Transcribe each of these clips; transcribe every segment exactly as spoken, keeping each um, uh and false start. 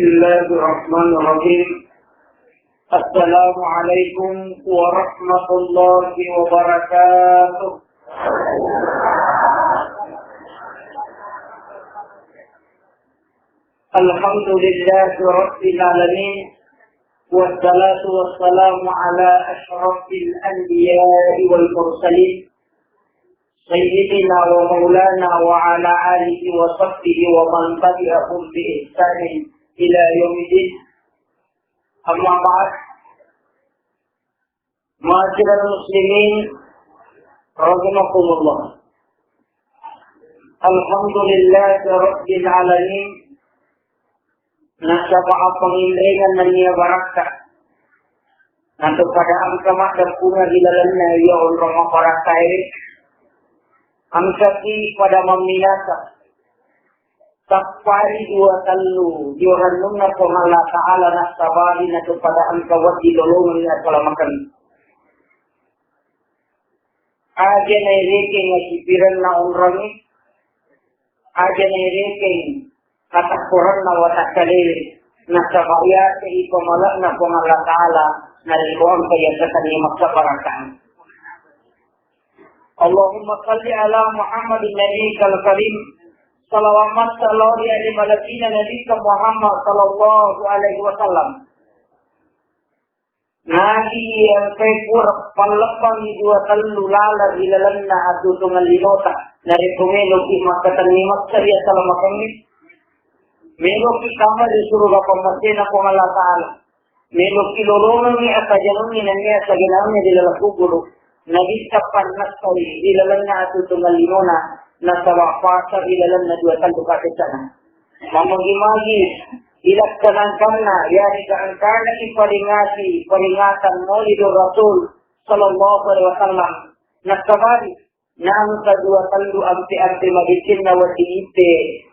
بسم الله الرحمن الرحيم. السلام عليكم ورحمة الله وبركاته. الحمد لله رب العالمين، والصلاة والسلام على أشرف الأنبياء والمرسلين، سيدنا ومولانا وعلى آله وصحبه ومن تبعهم بإحسان إلى يوم الدين. أما بعد، معاشر المسلمين رحمكم الله. الحمد لله رب العالمين. Nasaba appanginrengan nennia barakka. Natu pada engka maddeppunga ri lalenna iya onrong mabbarakkae. Engkaki pada mamminasa. Sappai dua tellu dio rannunna Puang Allah Ta'ala nassabari natu pada engka wedding lolongengngi asalamakenna. Aja nairekeng asipirenna onrongnge, aja nairekeng atakkoranna watakkalewe, nasaba yasei pamale'na Puang Allah Ta'ala, narekko engka yasetanni makkabarakkang. Allahumma salli ala Muhammadin nabiyikal karim. Salawat massalawa ri ale malebbi'na Nabitta Muhammad sallallahu alaihi wasallam. Nabi engkae pura pallebbangngi dua tellu laleng ri lalenna atuo-tuongeng linota, narekko meloki makkatenni makkari asalamakengnge, meloki kamma ri suruga pammasena Puang Allah Ta'ala, meloki lolongengngi asajangengnge nennia asagenangengnge ri laleng kuburu, Nabitta pannessai ri lalenna atuo-tuongeng linona, nasaba fasa ri lalenna dua tellu kasessana. Mamagi-magi ilakkanangkanna, yarega engkana iparingati peringatan Maulidul Rasul sallallahu alaihi wasallam. Nassabari, naengka dua tellu ampe-ampe madecenna wedding itte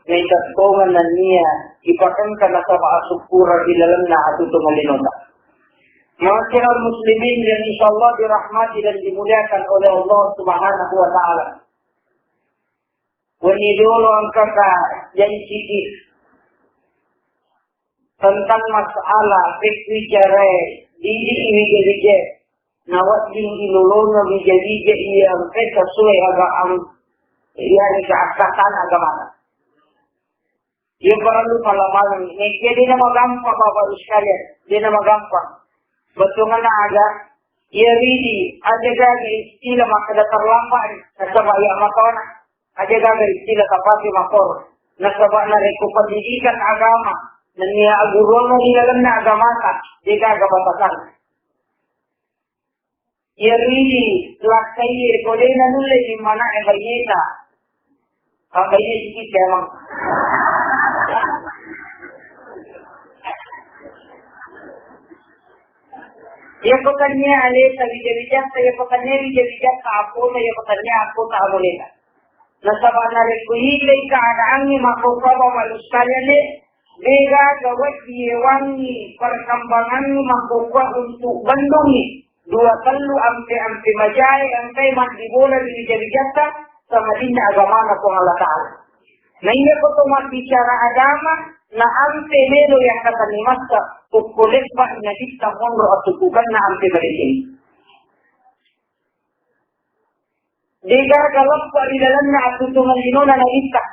naitattongeng nennia ipatengka nasaba asukkureng ri lalenna atuo-tuongeng linota. Ma'asyiral muslimin yang insyaallah dirahmati dan dimuliakan oleh Allah Subhanahu wa Ta'ala. Wenni dolo engkaka janciki tentang masalah pekkuicarae didi wija-wija, nawedding ilolongeng wija-wija iya engkae sesuai aga-, am-, iya engka akkatana agamana. Iya parellu pallamangengngi. Nekia dena magampang, Bapak Ibu sekalian, dena magampang. Bettuanna aga? Iya ridi, aja gaga istilah makkeda terlambat, nasaba iya matona. Aja gaga istilah tapake makor. Nasaba narekko pendidikan agama, nennia agguruanna ri lalenna agamata, de gaga batasanna. Iya ridi, lakkaiye ko de nanulle immana'e baineta. Abbaine sikit ya, Mang. Iyako tania aleta wija-wijatta, iyako tania wija-wijatta akota, iyako tania akota amoleta. Nasaba narekko itai keadaangnge makkokkoe Bapak Ibu sekalian de, de gaga wedding yewangngi perkembangangnge makkokkoe untuk bendungngi dua tellu ampe-ampe majae engkae maddibola ri wija-wijatta, sangadinna agamana Puang Allah Ta'ala. Na iya ko to mabbicara agama, na ampe melo yakkatenni massa, okko lebba nabitta monro asukkukenna ampe madeceng. De gaga leppa ri lalenna atuo-tuongeng linona nabitta.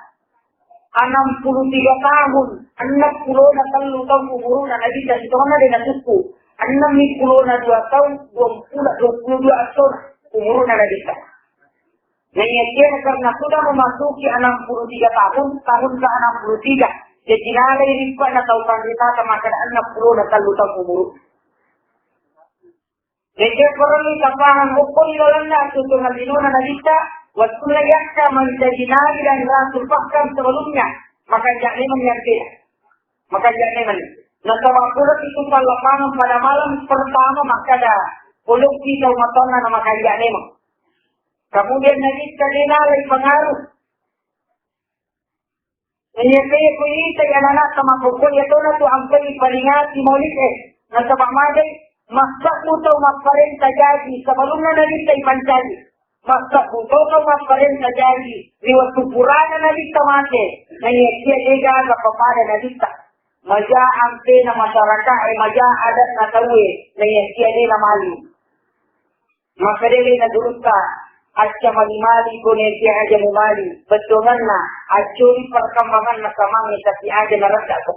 Enam puluh tiga tahun, enneng pulona tellu taung umuruna nabitta, sitongenna de nasukku. Ennemmi pulona dua taung, dua puluh, dua puluh dua taung umuruna nabitta. Naiyakiya karena sudah memasuki enam puluh tiga tahun, tahun ke enam puluh tiga, jadi nalai rippana tau panritata makkeda ennem pulona tellu taung umuru. Jadi perlu tapahang okko ri lalenna atuo-tuongeng linona nabitta, wettunna yakka menjadi nabi dan rasul, bahkan sebelumnya, makanja memang yante. Makanja memang. Nasaba pura itu lapangan pada malam pertama makkeda, polokki tau matonna na makanja memang. Kemudian nabitta de nalai pengaruh. Naiyakiya ko itai anana'ta makkokkoe, iya tona tu ampai paringati maulid e. Nasaba magai, massebbu tau mapparenta jaji sebelumna nabitta ipancaji. Massebbu to tau mapparenta jaji ri wettu purana nabitta mate. Naiyakiya de gaga pappada nabitta. maja ampena masyarakae, maja adatna tauwe, naiyakia de namali. Makkedai alena gurutta, "Acca mali-mali ko naiyakia aja mumali, bettuanna acconi perkembanganna samangnge tapi aja nareddako."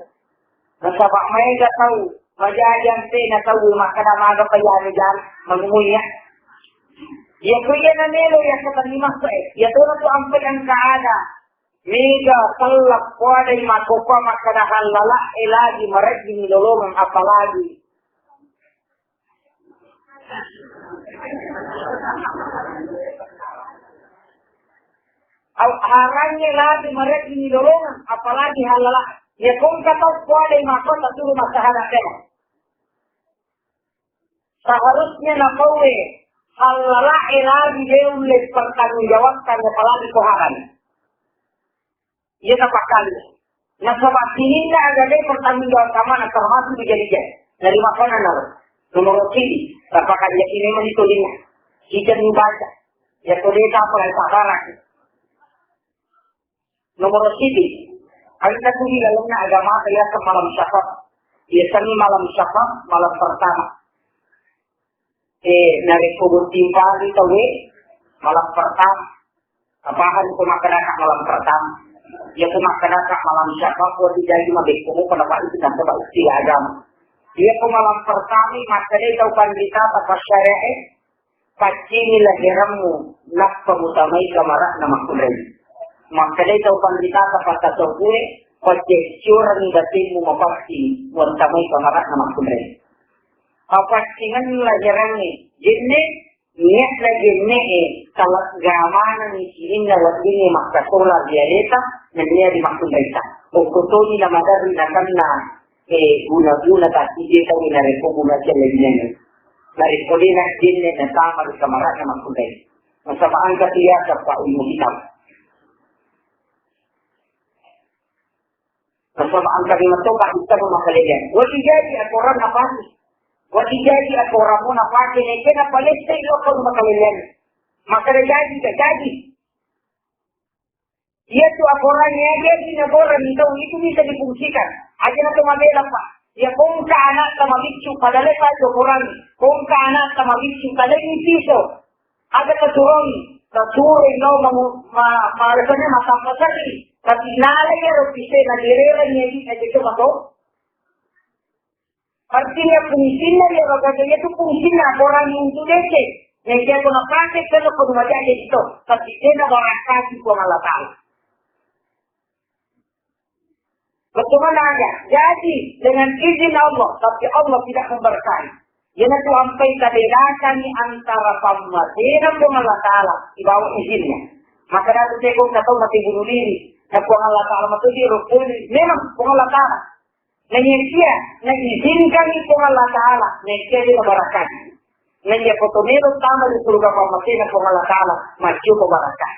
Nasaba maega tau, majaji ampena tau makkeda maga payane jang manumui ya. Iya ko iya namelo iya ketanni massae, iya tona tu ampe engka ada. Mega tellak poadai makkokkoe makkeda hallala e lagi mareddingi lolongeng apalagi. Au, harangnge lagi mareddingi lolongeng, apalagi hallala. Iya ko engka tau poadai makkokkoe turu massahada tena. Seharusnya napauwe hallala e lagi de ulle pertanggungjawabkan apalagi ko harang. Iya tapakkali. Nasaba sininna aga de pertanggung jawab kamana termasuk di jari-jari. Dari makana naro. Nomor siji, tapakanjaki memang di tolinga. Sijeng baca. Ya ko de tapa lai sabaraki. Nomor siji, ada tu di dalamnya agama ya malam syafaq. Biasanya malam syafaq, malam pertama. Eh, narekko botting pagi tauwe, malam pertama. Apahang ko makkedaka malam pertama? Iya ko makkedaka malam syafaq, ko dijaji mabekko mo pada Pak itu nasaba istilah agama. Iya ko malam pertama, makkedai tau panrita tapa syariat, eh, paccingi lahirammu, nappa mutamai kamara'na makkunrai. Makkedai tau panrita tapa tasawwufe, pacceccurengi batemmu mapassi, muattamai kamara'na makkunrai. Papaccingenni lahirangnge, jenne, niatna jenne'e, talegga manenni sininna weddingnge makkasola ri aleta, nennia ri makkunraita. Okko toni namaderri nakenna, eh, guna-guna tassije tau narekko guna celle binene. Narekko de na jenne natama ri kamara'na makkunrai. Nasaba engka tu yaseng pa ilmu kitab. Nasaba engka memang to Pak Ustaz makalelean. Wedding jaji aturan napake. Wedding jaji aturanmu napake, nekkena palessai lo ko makalelean. Makkeda jaji, gak jaji. Iya tu aturannya aja di negara itu, itu bisa difungsikan. Aja na to mabela, Pak. Ya ko engka anakta mabiccu, padahal Pak aturan. Ko engka anakta mabiccu, talengngi piso. Aga tasuroi, tasuroi lao mangu-, ma-, ma-, massappa serri. Tapi nala iyaro pisena direrang iya di aja coba to. Artinya fungsinna iyaro gaga iya tu fungsinna akorang untuk deceng. Yang dia guna pakai kena kudu majaji itu. Tapi dia nak orang kasih Tuhan Allah Ta'ala. Bagaimana aja? Jadi, dengan izin Allah, tapi Allah tidak memberkahi. Iyanatu ampai tabedakani antara pammatena Puang Allah Ta'ala sibawa izinna. Maka datu teko katau mati bunuh diri. Na Puang Allah Ta'ala matu di rukun memang Puang Allah Ta'ala. Naiyakia naizinkanni Puang Allah Ta'ala, naiyakia de nabarakati. Naiya ko to melo tama di suruga pammatena Puang Allah Ta'ala, maccopa barakah.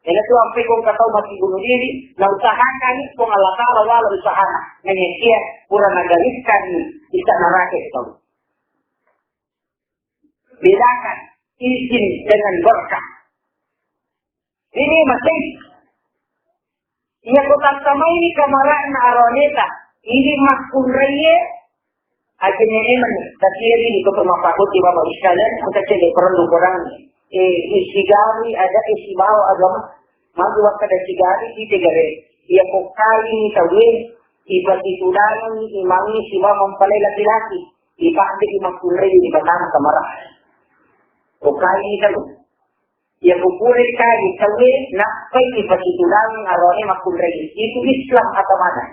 Iyanatu ampe ko engka tau mati bunuh diri, nausahakanni Puang Allah Ta'ala wala usahana. Naiyakia pura nagariskanni isa naraka tau. Bedakan izin dengan berkah. Ini masih. Iya ko tattamaini kamara'na aroaneta, ini makkunraiye, aja memang, tapi ini ko to mappakoti Bapak Ibu sekalian, kita cek perlu kurang. Eh, isigami ada isibawa agama, maju wakada sigami di tegare. Iya ko kali ini tawe, ipasitudangi imangi sibawa mempelai laki-laki, ipakde imakkunrai di batang kamara. Ko kali ini tawe. Iya ko pura kagi tauwe nappai ipasitudangi aroane makkunrai. Itu Islam agamana.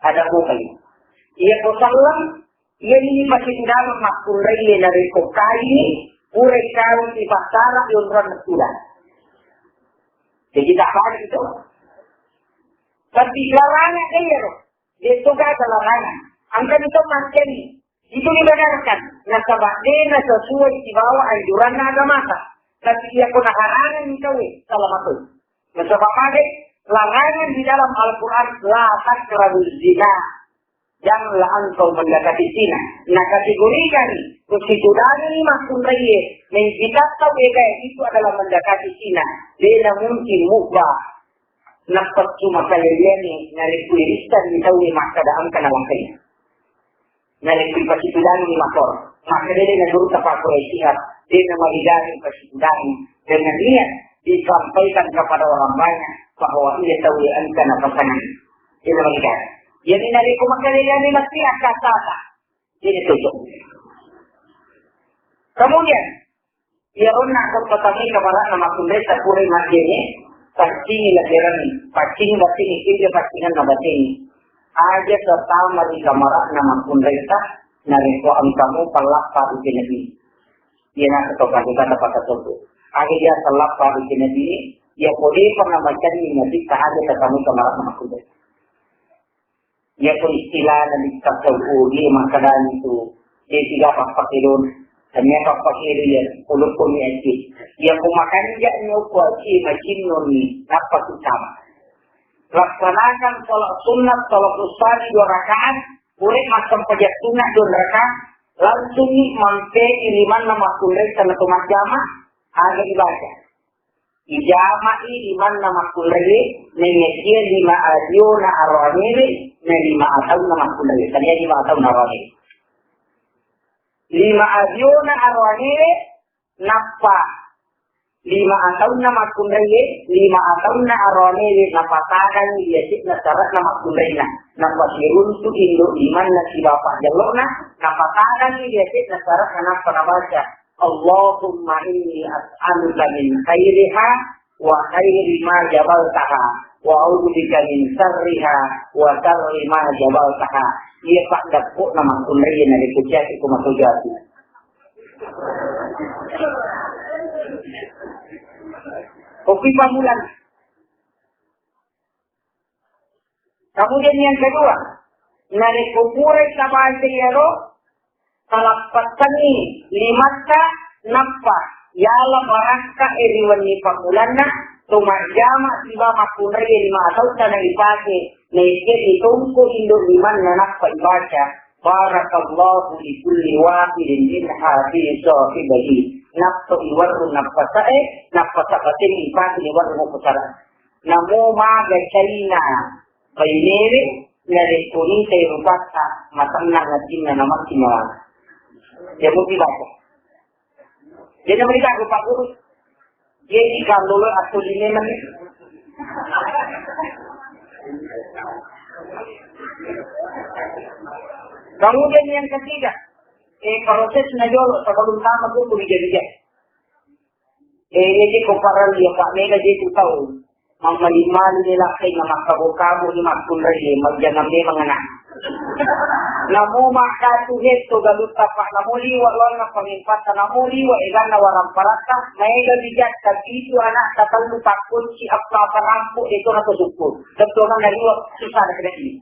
Ada bukan. Iya ko sallang, iya ni ipasitudangi makkunrai narekko kagi pura kagi ipassara di onronna tudang. Jadi tak baik itu. Tapi larangan kan ya, De'to gaga larangan. Engka mito makkeni, itu dibenarkan. Nasaba de nasesuai sibawa anjuranna agamata. Tapi iya ko naharangan mito we, salah matu. Nasaba magai larangan di dalam Al-Quran, "La taqrabu zina." Janganlah engkau mendekati zina. Nah, kategorikan kositudangeng makkunraie, mengkita tau ega itu adalah mendekati zina. Bena mungkin mubah. Nappa cuma kalelliani narekko irissenni tauwe makkeda engka nalakkai. Narekko ipasipidangi makor, makkeda de' naguru tapakko sihat, de' namarigaga ipasipidangi dengan niat disampaikan kepada orang banyak bahwa iya tauwe engka napasangangi. Iya namarigaga. Jadi narekko makkeda de' mesti akkasata. Jadi cocok. Kemudian, iyaronna ko patangi kabara'na makkunrai tapurai majjene, paccingi laberanni, paccingi batengngi, keja paccinganna batengngi. Aja tertama ri kamara'na makkunraita, narekko engkamu pallappa ri nabi. Iya nasa to kata kata pakatoku. Aja ja pallappa ri nabi, iya kode pernah bacanni nabi, aja tertama kamara'na makkunrai. Iyako istilahna di tasawuf, iya makkedani tu, de' siga pappakedona. Tania pappakedo iya, ulukku mi aci. Iyako makanja'ni okko aci, macinnoni, nappa tu sama. Laksanakan sholat sunnah, sholat usali dua rakaat, pura massempajang sunnah dua rakaat, langsungi mampei limanna makkunrai nato majjama, aga ibaca. Ijama'i limanna makkunraie, naiyakia lima adiona aroanewe, na lima ataunna makkunraie. Tania lima ataunna aroanewe. Lima adiona aroanewe, nappa lima ataunna makkunraie, lima ataunna aroanewe, napatadangi yase'na syaratna makkunraina. Nappa siruntu indo limanna sibawa pajjello'na, napatadangi yase'na syaratna, nappa nabaca. Allahumma inni as'aluka min khairiha wa khairi ma jabaltaha wa a'udzu bika min syarriha wa syarri ma jabaltaha. Iya paddeppo'na makkunrai na rikuciati ko matojati. Kopi pamulang. Kemudian yang kedua, narekko purai tabaca iyaro, talappattengngi limatta, nappa yala barakka e ri wenni pammulanna, to majjama siba makkunrai lima atautta na ipake, naikia itongko indo limanna nappa ibaca, barakallahu li kulli wahidin minha fi sahibihi. Nappa iwarru nappa sae, nappa sabateng ipake iwarru ko sara. Namo maga caina bainewe, narekko nitai rupatta, matennang atinna namatti mawana. Jamupi baca. Jadi mereka rupa guru. Jadi kalau lo atau di memang. Kemudian yang ketiga, eh, proses najolo sebelum tamat itu dijadi. Eh, iya je ko parellu iya, Pak, mega je tu tau. Mammali-mali ni lakkai na makkabo-kabo ni makkunrai, majjangan memang anak. Namo makkatu hetto galutta, Pak, namo liwa lawanna pamimpatta, namo liwa eganna waramparatta, maega bijak, tapi itu anak tatellu takkunci, apa-apa rampok, itu na to sukku. Betul kan, liwa susah ada kena ini.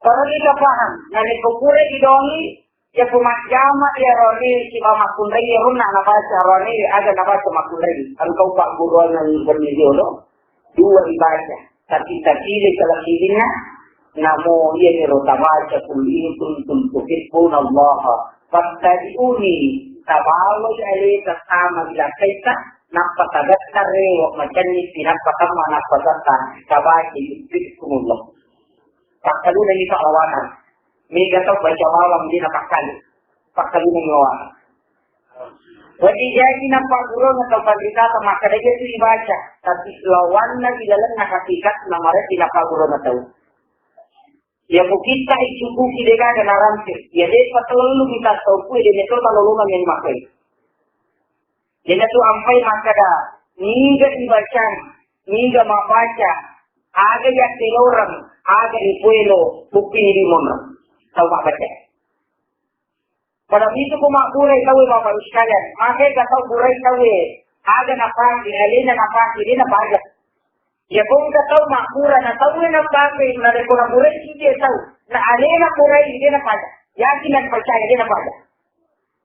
Parellu tapahang, narekko pura idongi, iya ko majjama iya aroane sibawa makkunrai, iyaronna nabaca aroane, aga nabaca makkunrai. Engkau pagguruan wenni riolo, dua ibaca. Tapi, tapi le kalakirinna, namo iyaniro tabaca, "Qul in kuntum tuhibbunallaha fattabi'uni." Tabawai aleta tama ri lakkaita, nappa tagattarre wa macanni, nappa tamma, nappa tatta, tabaca, "Yuhibbukumullah." Pakkalunani, Pak, lawanang. Mega tau baca bawang dena pakkalu. Pakkalunani lawanang. Wedding jaji napagguruna tau panritata makkeda iya tu ibaca, tapi lawanna di lalenna hakikat namaretti napagguruna tau. Iya mukitta icukuki degaga narampe. Iya depa tellu mita tau kue dene to talolongan yang makai. Iyanatu ampai makkeda, niga ibacang, niga mabbaca, aga yakkeloreng, aga ipoelo, bukti di monro. Tau mabbaca. Pada itu ku mabburai tauwe, Bapak Ibu sekalian, maka ga tau burai tauwe, aga napake, alena napake, dena baja. Iya, ko engka tau mabbura na tauwe napake, narekko naburai si dia tau, na alena burai dia napaja. Yakin dan percaya dia napaja.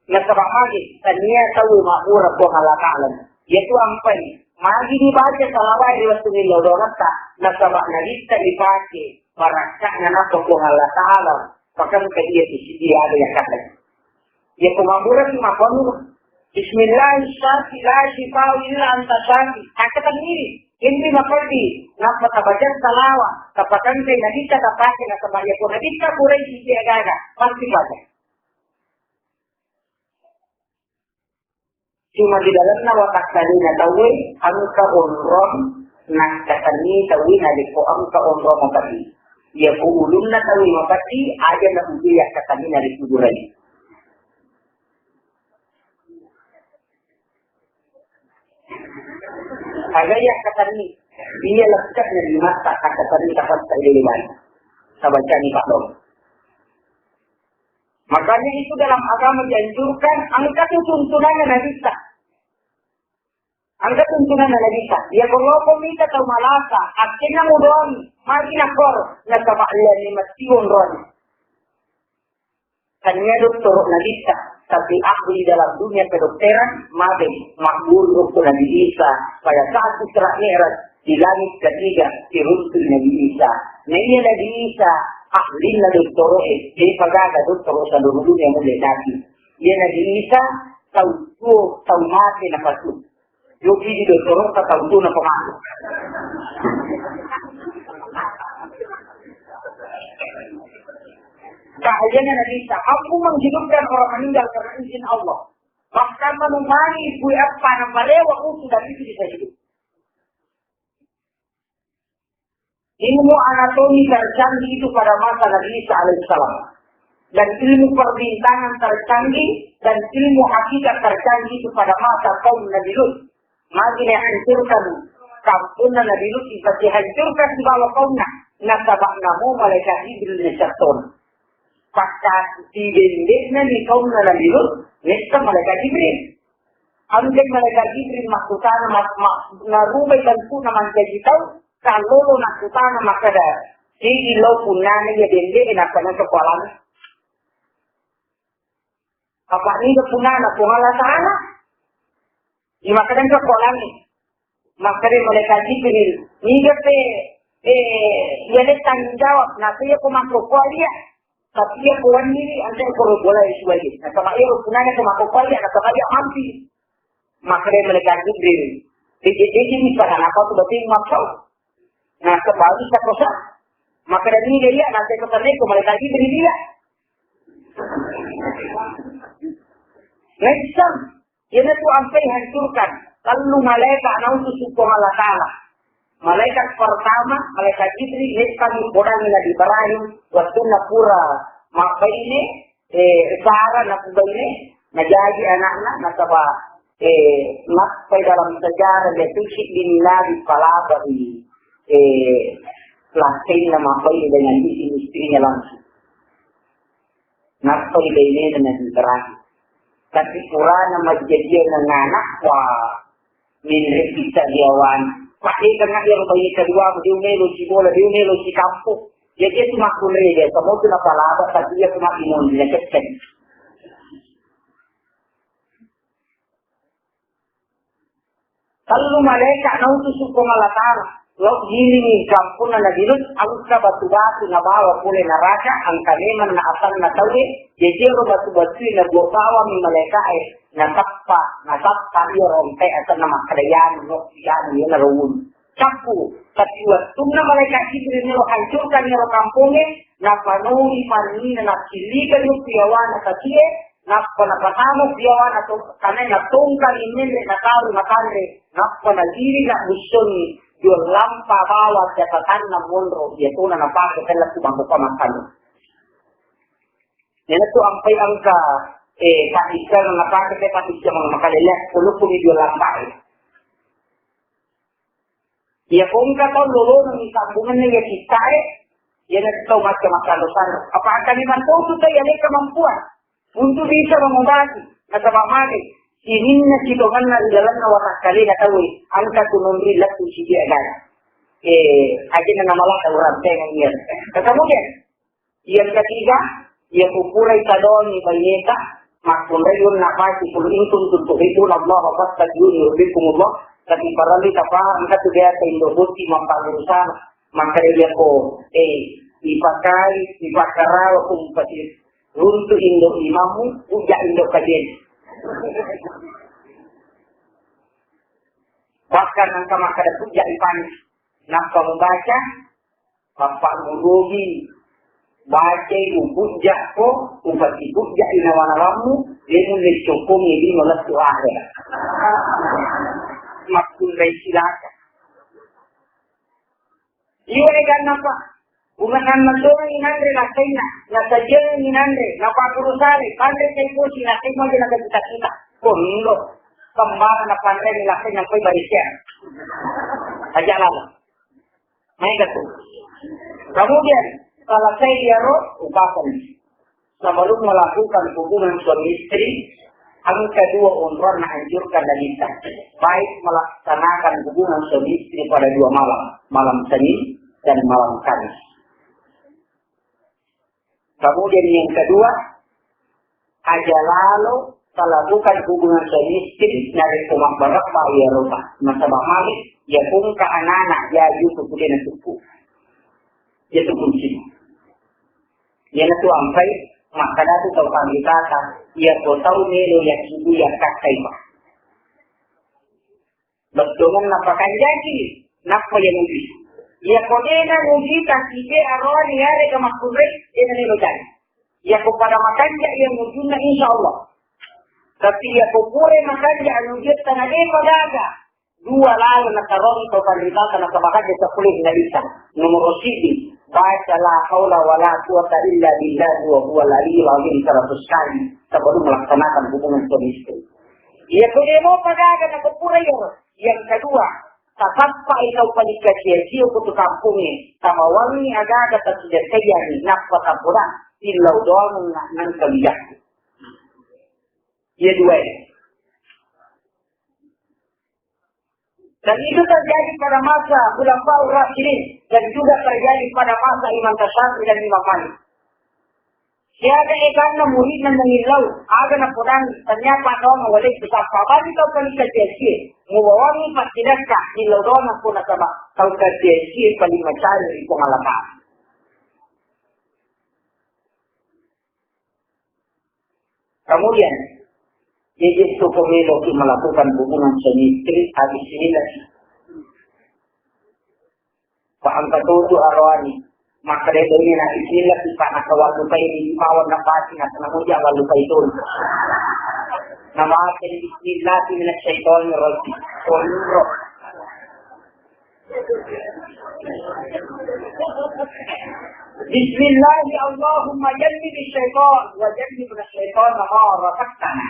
Nasaba magi, tania tauwe mabbura Puang Allah Ta'ala. Yaitu ampai, magi dibaca salawat di waktu millau doratta, nasaba naritta dipake, barakka na nappa Puang Allah Ta'ala, pakengka iya tu sidi ada yang kata. Iya, ko mabbura tu mabbura. Bismillah, syafi la syifa'u illa anta syafi. Akkatenni, indi mapeddi, nappa tabaca salawa, tapakengkai nabitta tapake nasaba iya ko nabitta purai sisi agaga, pasti baca. Cuma di dalamna watakkalena tauwe, engka onrong nakkatenni tauwe narekko engka onrong mapeddi. Iya ko ulunna tauwe mapeddi, aja na uje yakkatenni narekko burai. Aga yakkatenni, iya lekke'na limatta akkatenni tapassa ilelewai. Tabacani paddong. Makanya itu dalam agama dianjurkan, engka tu tuntunanna nabitta. Engka tuntunanna nabitta. Iya ko loko mita tau malasa, akkenna mudoangi, magi nakor, nasaba lani matiwong roni. Tania dottoro nabitta, tapi ahli dalam dunia kedokteran, mabeng, magguru ko Nabi Isa, pada saat Isra Mi'raj, di langit ketiga, diruntu Nabi Isa. Nah, iya Nabi Isa, ahlinna dottoro e, depa gaga dottoro seluruh dunia mulai nabi. Iya Nabi Isa, tau tuo, tau mate na patu. Yopi di dottoro ka tau tuo na pematu. Cahayanya Nabi Isa mampu menghidupkan orang meninggal karena izin Allah. Bahkan menumangi ibu apa yang melewa utuh dan itu bisa hidup. Ilmu anatomi tercanggih itu pada masa Nabi Isa alaihissalam. Dan ilmu perbintangan tercanggih dan ilmu hakikat tercanggih itu pada masa kaum Nabi Lut. Magi hancurkan kampungna Nabi Lut, dihancurkan sibawa kaumna. Nasaba namo malaikat Jibril nacattona. Pakka sidendekna di kaumna Nabi Lut, messa malaikat Jibril. Ampe malaikat Jibril makkutana, ma-, ma-, narubai bentukna mancaji tau, kallolo nakkutana makkeda, "Sigi lao punnana iya dende e, nappa nengka kualangi." Apa niga punnana Puang Allah Ta'ala? Iya makkeda engka kualangi. Makkeda malaikat Jibril, "Niga pe, eh, iya de tanggung jawab, na pe iya ko makkokkoe iya." Tapi iya ko wenni, engka ko ro bola e suwai. Nasaba iya ro punnana ko makkokkoe iya, nasaba iya mampi. Makkeda malaikat Jibril, "Deje-deje ni pada napa tu batin makkau?" Nasaba bisa kosa. Makkeda niga iya, nasaba ko malaikat Jibril iya. Naisseng. Iyanatu ampai hancurkan. Tellu malaika nautus Puang Allah Ta'ala. Malaikat pertama, malaikat Jibril, mekka mupodangi Nabi Ibrahim, wettunna pura mabbaine, eh, Sara napubaine, najaji anakna, nasaba, eh, nappai dalam sejarah dia tusi bin Nabi palabai, eh, lakkainna mabbaine dengan izin istrinya langsung. Nappai bainena Nabi Ibrahim. Tapi purana majjajiyang anak, wah, menre picca diawan. Pak, eh, tengah yang bayi kedua, dia melo si bola, dia melo si kampung. Jadi itu makkunre dia, semua tu napalaba, tapi dia cuma bingung, dia cecek. Tellu malaeka nautusu Puang Allah Ta'ala, lao gilingi kamponna Nabi Lut, engka batu-batu nabawa pole naraka, engka memang na atanna tauwe, jaji ero batu-batue nabuwa bawammi malaekae, natappa, natappa iyaro ontae atanna makkeda, "Yanu, no, yanu, yenaro wulu." Cappu, tapi wettunna malaeka Jibril melo hancurkan iyaro kampongnge, napanoi parinina, naccillikanni piawana tatie, Nappa napatama biawana to-, kanai natongkani menre nataru natanre, nappa nagiri nabbussoni juang lampa bawang catatanna monro, iyatona napake tella tu bangko pa makkanu. Iyanatu ampai engka, eh, paddisseng napake te paddisseng makalele, ulukku mi juang lampa e. Iya ko engka tau lolona mi sambungenna iya kittae, iyanatu tau macca massalo-salo. Apa engka memang tau tu tau iya de kemampuan untuk bisa mengobati, nasaba magi sininna sitongenna ri lalenna watakkalena tauwe, engka tu nonri lettu siji agana. Eh, ajenna namala tau rantengan iya. Kemudian, Yang ketiga, iya kupurai tadoni baineta, makkunrai yunna pasi kul in kuntum tuhibbuna Allah fattabi'uni yuhibbukumullah, tapi parellu tapaham katu biasa indo boti mappangurusana, makkeda iya ko, eh, ipakai, ipakarawa kumpati runtu indo imammu, uja indo kajen. Karena engka makkeda pujja ipanci. Nappa mubaca, Bapak Gurugi, bacai upujja ko, upati pujja inawa-nawamu, dia mulai cokong ini malah tu akhir. Makkunrai silaka. Iya, eganna, Pak. Bunga nannang doang inanre lakkainna, nasajiang inanre, napakurusare, panre cai bosi, nasaimo aja naga cita-cita. Kondo, kembang napanre lakkainna koi barisian. Aja lalo. Maega tu. Kemudian, selesai iyaro, upakan. Sebelum melakukan hubungan suami istri, engka dua onronna anjurkan Nabitta, baik melaksanakan hubungan suami istri pada dua malam, malam Senin dan malam Kamis. Kemudian yang kedua, aja lalo talakukan hubungan suami istri narekko mabbarebba iyaro, nasaba malik, iya pungka anak-anak, iya yutu kudena suku. Iya tu kuncina. Iyanatu ampai makkadatu tau panritata, iya ko tau melo yakibu yakkakkai, Pak. Bettuanna pakanjaki, nappa iya muji. Iya ko dena muji, tapi de aroani yarega makkunrai, dena melo jadi. Iya ko pada makanja iya mujunna, insya Allah. Tapi iya ko pura makanja anu dia tana de pagaga. Dua lalu nataroni tau panritata nasaba hadde sepuluh Nabitta. Nomor siji, baca la haula wala quwata illa billah wa huwal aliyyul azim seratus kali sebelum melaksanakan hubungan suami istri. Iya ko demo pagaga nakepura iya. Yang kedua, tatappai tau panikka sia-sia ko tu kampungnge, tabawangi agaga tasijakkaiyani, nappa tapoda, tillau doang nang kebijakku. Iya dua ini. Dan itu terjadi pada masa Khulafaur Rasyidin dan juga terjadi pada masa Imam Syafi'i dan Imam Malik. Siaga eganna muridna mengillau, aga napodang, ternyata doang wale kusappa bani tau kali kajiasie, mubawangi pasidakka, illau doang aku nasaba tau kajiasie paling macari ri Puang Allah Ta'ala. Kemudian, jadi suko melo ki melakukan hubungan suami istri, habis ini lagi. Paham katutu aroani. Maka dia ini na bismillah, kita nak kawan lupa ini, mau nak pasti nak kena muja kawan lupa itu. Nama bismillah, minasy syaitonir rajim. Kontrol. Bismillah, Allahumma jannibis syaitan wa jannibnas syaitana ma razaqtana.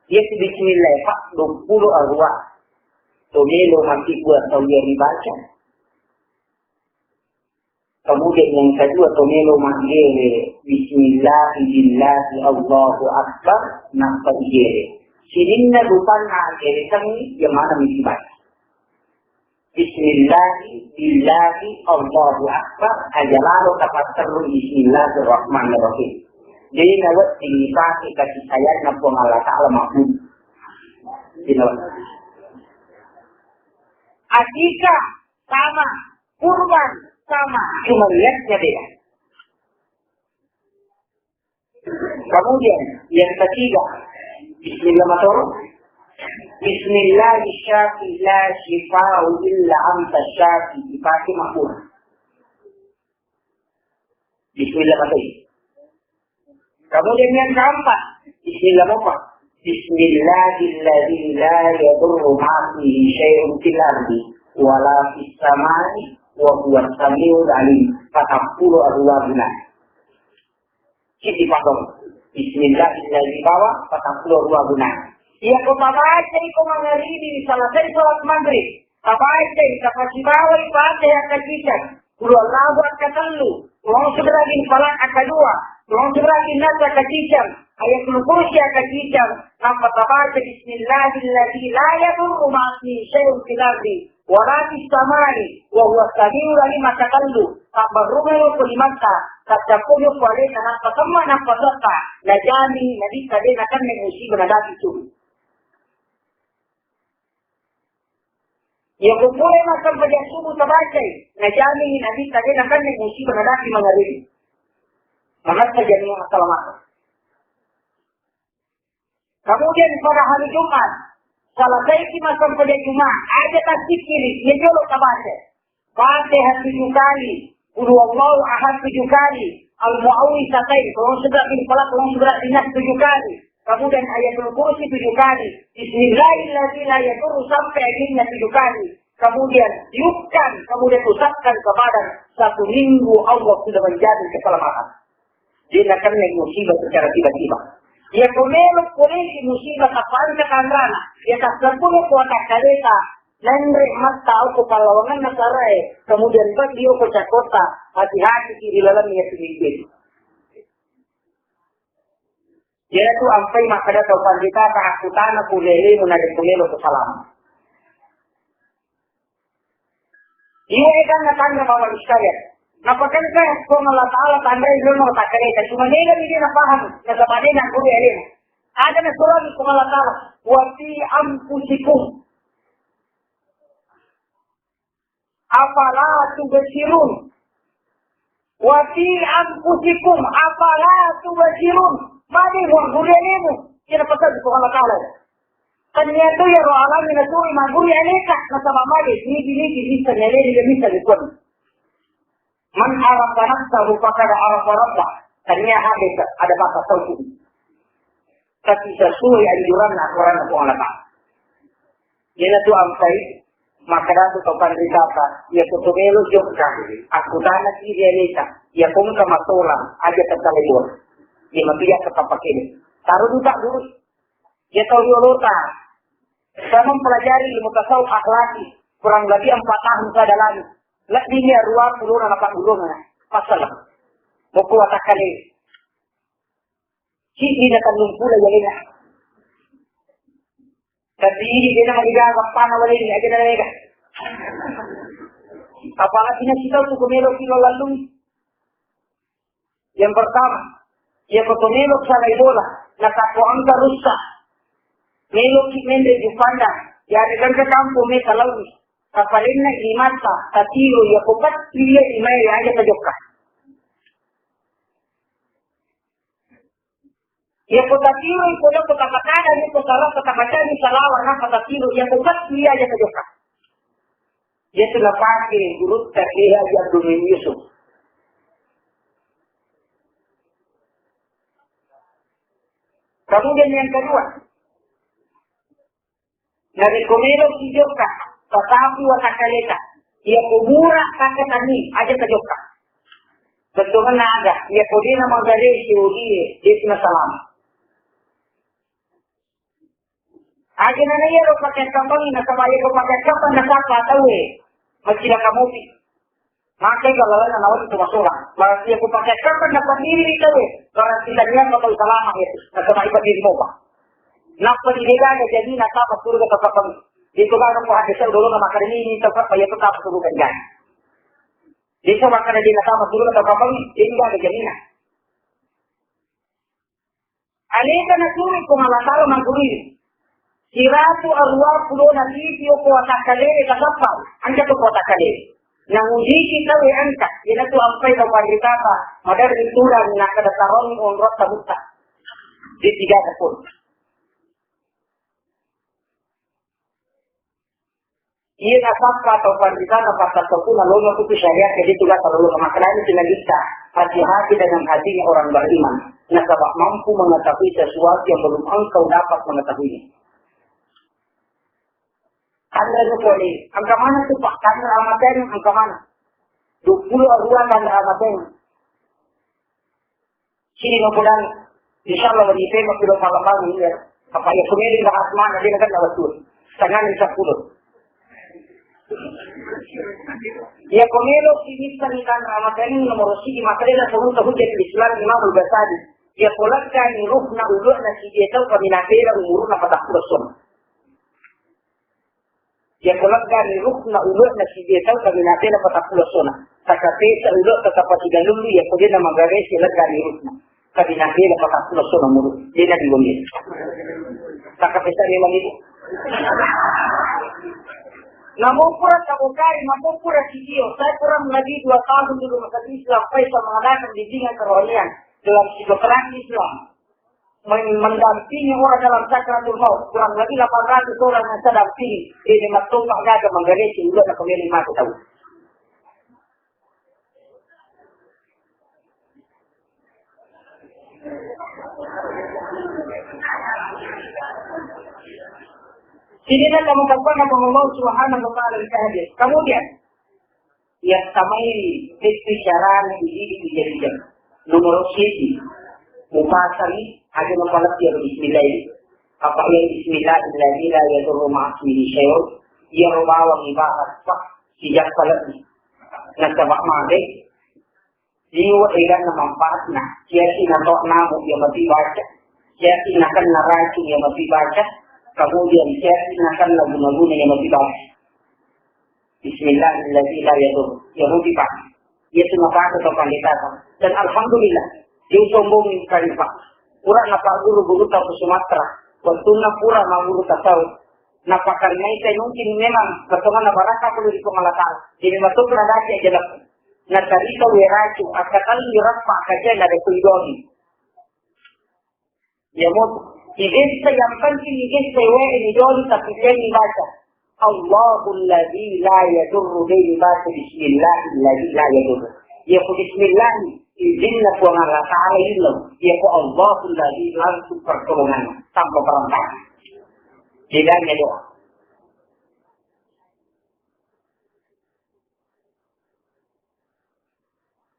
Iya tu bismillah, Pak, dua puluh arwah. Tomelo mati buat tau yang dibaca. Kemudian yang kedua, tomelo maggere, bismillah, billahi, Allahu Akbar, nappa igere. Sininna rupanna agere kami, yang mana mesti baca. Bismillahi, billahi, Allahu Akbar, aja lalo tapatterru Bismillahirrahmanirrahim. Jadi, nawedding dipake kasih sayangna Puang Allah Ta'ala makhluk. Tidak. Atika sama, kurban sama, cuma niatnya beda. Kemudian yang ketiga, Bismillah matoro. Bismillah syafi la syifa'u illa anta syafi, dipakai makmur. Bismillah matoro. Kemudian yang keempat, Bismillah apa? Bismillahilladzi la yadurru ma'asmihi syai'un fil ardi wala fis samai wa huwas samiul alim. Patappulo arwah guna. Siti pakon. Bismillahirrahmanirrahim. Patappulo arwah guna. Iya ko tabaca iko mangaribi, salasai salat maghrib. Tabacai, tapasibawai Fatihah akkacicang, Qul huwallahu akkatellu, Qul a'udzu birabbil falaq akkadua, Qul a'udzu birabbin nas akkacicang, Ayatul Kursi akkacicang, nappa tabaca Bismillahilladzi la yadurru ma'asmihi syai'un fil ardi wala fis samai wa huwas samiul alim akkatellu, tabbarrungai ko limatta, taccappu'i ko alena, nappa semma nappa setta, najami nabitta de nakenna musibah nadapi tu. Iya ko pura massempajang subuh tabacai, najamini nabitta de nakenna musibah nadapi mangaribi. Maka jaminan assalamualaikum. Kemudian pada hari Jumat, Selesaiki massempajang Juma, aja tassikkiri, iya jolo tabaca. Fatihah tujuh kali, Qul huwallahu ahad tujuh kali, Al-Mu'awwidzatain, Qul a'udzu birabbil falaq, Qul a'udzu birabbin nas tujuh kali. Kemudian Ayatul Kursi tujuh kali, Bismillahilladzi la yadurru sampai akhirnya tujuh kali. Kemudian tiupkan, kemudian usapkan ke badan, satu minggu Allah sudah menjamin keselamatan. Dia kena musibah secara tiba-tiba. Iya ko melo polei musibah tapanca kanrana, iya tassempuro ko watakkaleta, menre matta ko pallawanganna sarae, kemudian bagi ko cakota, hati-hati di dalam iya sendiri. Iyanatu ampai makkeda tau pandita ta akkutana ku lelemu narekko melo ko salama. Iya eganna tanra Bapak Ibu sekalian. Napakengka Puang Allah Ta'ala tanrai lino takkaleta. Cuma mega dia napaham, nasaba dia nakkuri alena. Ada nasurani Puang Allah Ta'ala, wa fi anfusikum. Afala tubsirun. Wa fi anfusikum afala tubsirun. Magi muagguri alemu. Kira pesan Puang Allah Ta'ala. Tania tu ya roh alami na turi magguri aleta. Nasaba magi nigi-nigi bisa nyaleni, bisa dikon. Man arafa nafsahu faqad arafa rabbah. Tania hadis ada bahasa sauti. Tapi sesuai anjuran aturan Puang Allah Ta'ala. Iyanatu ampai, makkeda tu tau panritata, iya ko to melo jokka, akkutana ki ri aleta, iya ko engka masolang, aja takkale bola. Iya mapijak ke papakede. Taruh duka guru. Iya tau riolota. Saya mempelajari ilmu tasawuf akhlaki kurang lebih empat tahun saya dalami. Lebihnya dua puluh anak guru mana? Pasal. Buku watakale. Siji na tellung pulo jalena. Tapi ini dia nama digaga pana waleni aja na mega. Apalagi na kita tu ko melo ki lo lallung. Yang pertama, iya ko to melo salai bola, na takko engka russa. Melo ki menre jupanda, ya ada gangka kampung me salawi. Tapalenna imata, tatiro iya ko patti iya imai aja tajokka. Iya ko tatiro, iya ko tapakada, iya ko salah, ko tapacani salawa, napa tatiro, iya ko pasti iya aja tajokka. Iya tu napake gurutta Kiai Haji Abdul Muin Yusuf. Kemudian yang kedua, Narekko meloki jokka, tatapi watakkaleta. Iya ko mura kakkatanni, aja tajokka. Bettuanna aga, iya ko dena magaresi odie, desi nasalama. Aja nana iya ro pakai kampang, nasaba iya ko pakai kampang nasapa tauwe. Macilaka mopi. Maka itu lawanna nawa itu masolang. Berarti aku pakai kapan dapat diri itu, eh. Berarti tadi apa tahu salama itu. Nasaba iba diri mopa. Napa di dega ada jadi nata apa suruh kata kapan. Itu kan aku ada saya dulu nama kali ini tetap apa ya tetap suruh kan jadi. Itu makanya di nata apa suruh kata kapan, ini ada jaminan. Aleta naturu Puang Allah Ta'ala maggurui. Siratu arwa pulona titi okko watakkalere tasappa, anca to watakkalere. Nangujiki tauwe engka, iyanatu ampai tau panritata, maderri turang nakkeda taroni onrotta mutta. Di tiga pun. Iya nasappa tau panritata pattattokku nalolong itu syariat jadi tugas lolong maknanya tidak bisa hati-hati dengan hatinya orang beriman nasaba mampu mengetahui sesuatu yang belum engkau dapat mengetahuinya. Tanra itu kali, angka mana tuh Pak? Tanra amateng, angka mana? Dua puluh dua tanra amateng. Sini no pulang, insya Allah lagi tembak sudah malam-malam ya. Apa ya, komedi bahas mana dia kan dapat tuh. Setengah jam sepuluh. Ya komelo ini tentang Ramadan ini nomor sini makanya turun ke hujat Islam Imam Al-Ghazali. Ya kolakkan ruhna ulukna si dia tahu kami napela umurna patah puluh tahun. Iya ko leggani ruhna ulukna si dia tau kaminatena patappulo sona. Takapesa uluk tetap tidak lulu iya ko dia nama garesi leggani ruhna. Kaminatena patappulo sona mulu. Dia na diwongi. Takapesa memang itu. Namun pura tabukari, namun pura video. Saya kurang lebih dua tahun dulu masuk Islam. Saya mengadakan bimbingan kerohanian dalam psikoterapi Islam. men-, mendampingi orang dalam sakratul maut, kurang lebih delapan ratus orang yang saya dampingi, ini mattopa gaga manggareki udah nak kembali mati tahu. Sini nak kamu kapan kamu mau subhanahu wa ta'ala. Kemudian, iya tamai itu carana idi dijadikan. Nomor siji, mupasangi, aja mapalaki bismillah. Apa iya bismillahilladzi la yadurru ma'asmihi syai'un, iya ro bawang ibahas, Pak, sijak palaki. Nasaba made, liwa eganna manfaatna, siasi nato namu iya mati baca, siasi nakenna racun iya mati baca, kemudian siasi nakenna guna-guna iya mati baca. Bismillahilladzi la yadur. Yahudi, Pak. Iya tu mapake to pandita, Pak. Dan alhamdulillah, dia sombong kali, Pak. Pura na Pak guru-guru tahu Sumatera. Waktu na pura ma guru tahu. Napakannai saya mungkin memang ketongan baraka perlu di Puang Allah Ta'ala. Jadi betul pernah baca aja lah. Nah, tadi tahu ya racun. Akal dirappa kaca ada kuidoni. Ya, mau digesta, yang penting digesta wae ini doli, tapi saya ini baca. Allahul ladzi la yadurru, dia ini baca bismillahilladzi la yadurru. Ya, ku bismillah, izinna Puang Allah Ta'ala ilmu. Ya, ku Allahul ladzi langsung pertolongan tanpa perantara. Bedanya doa.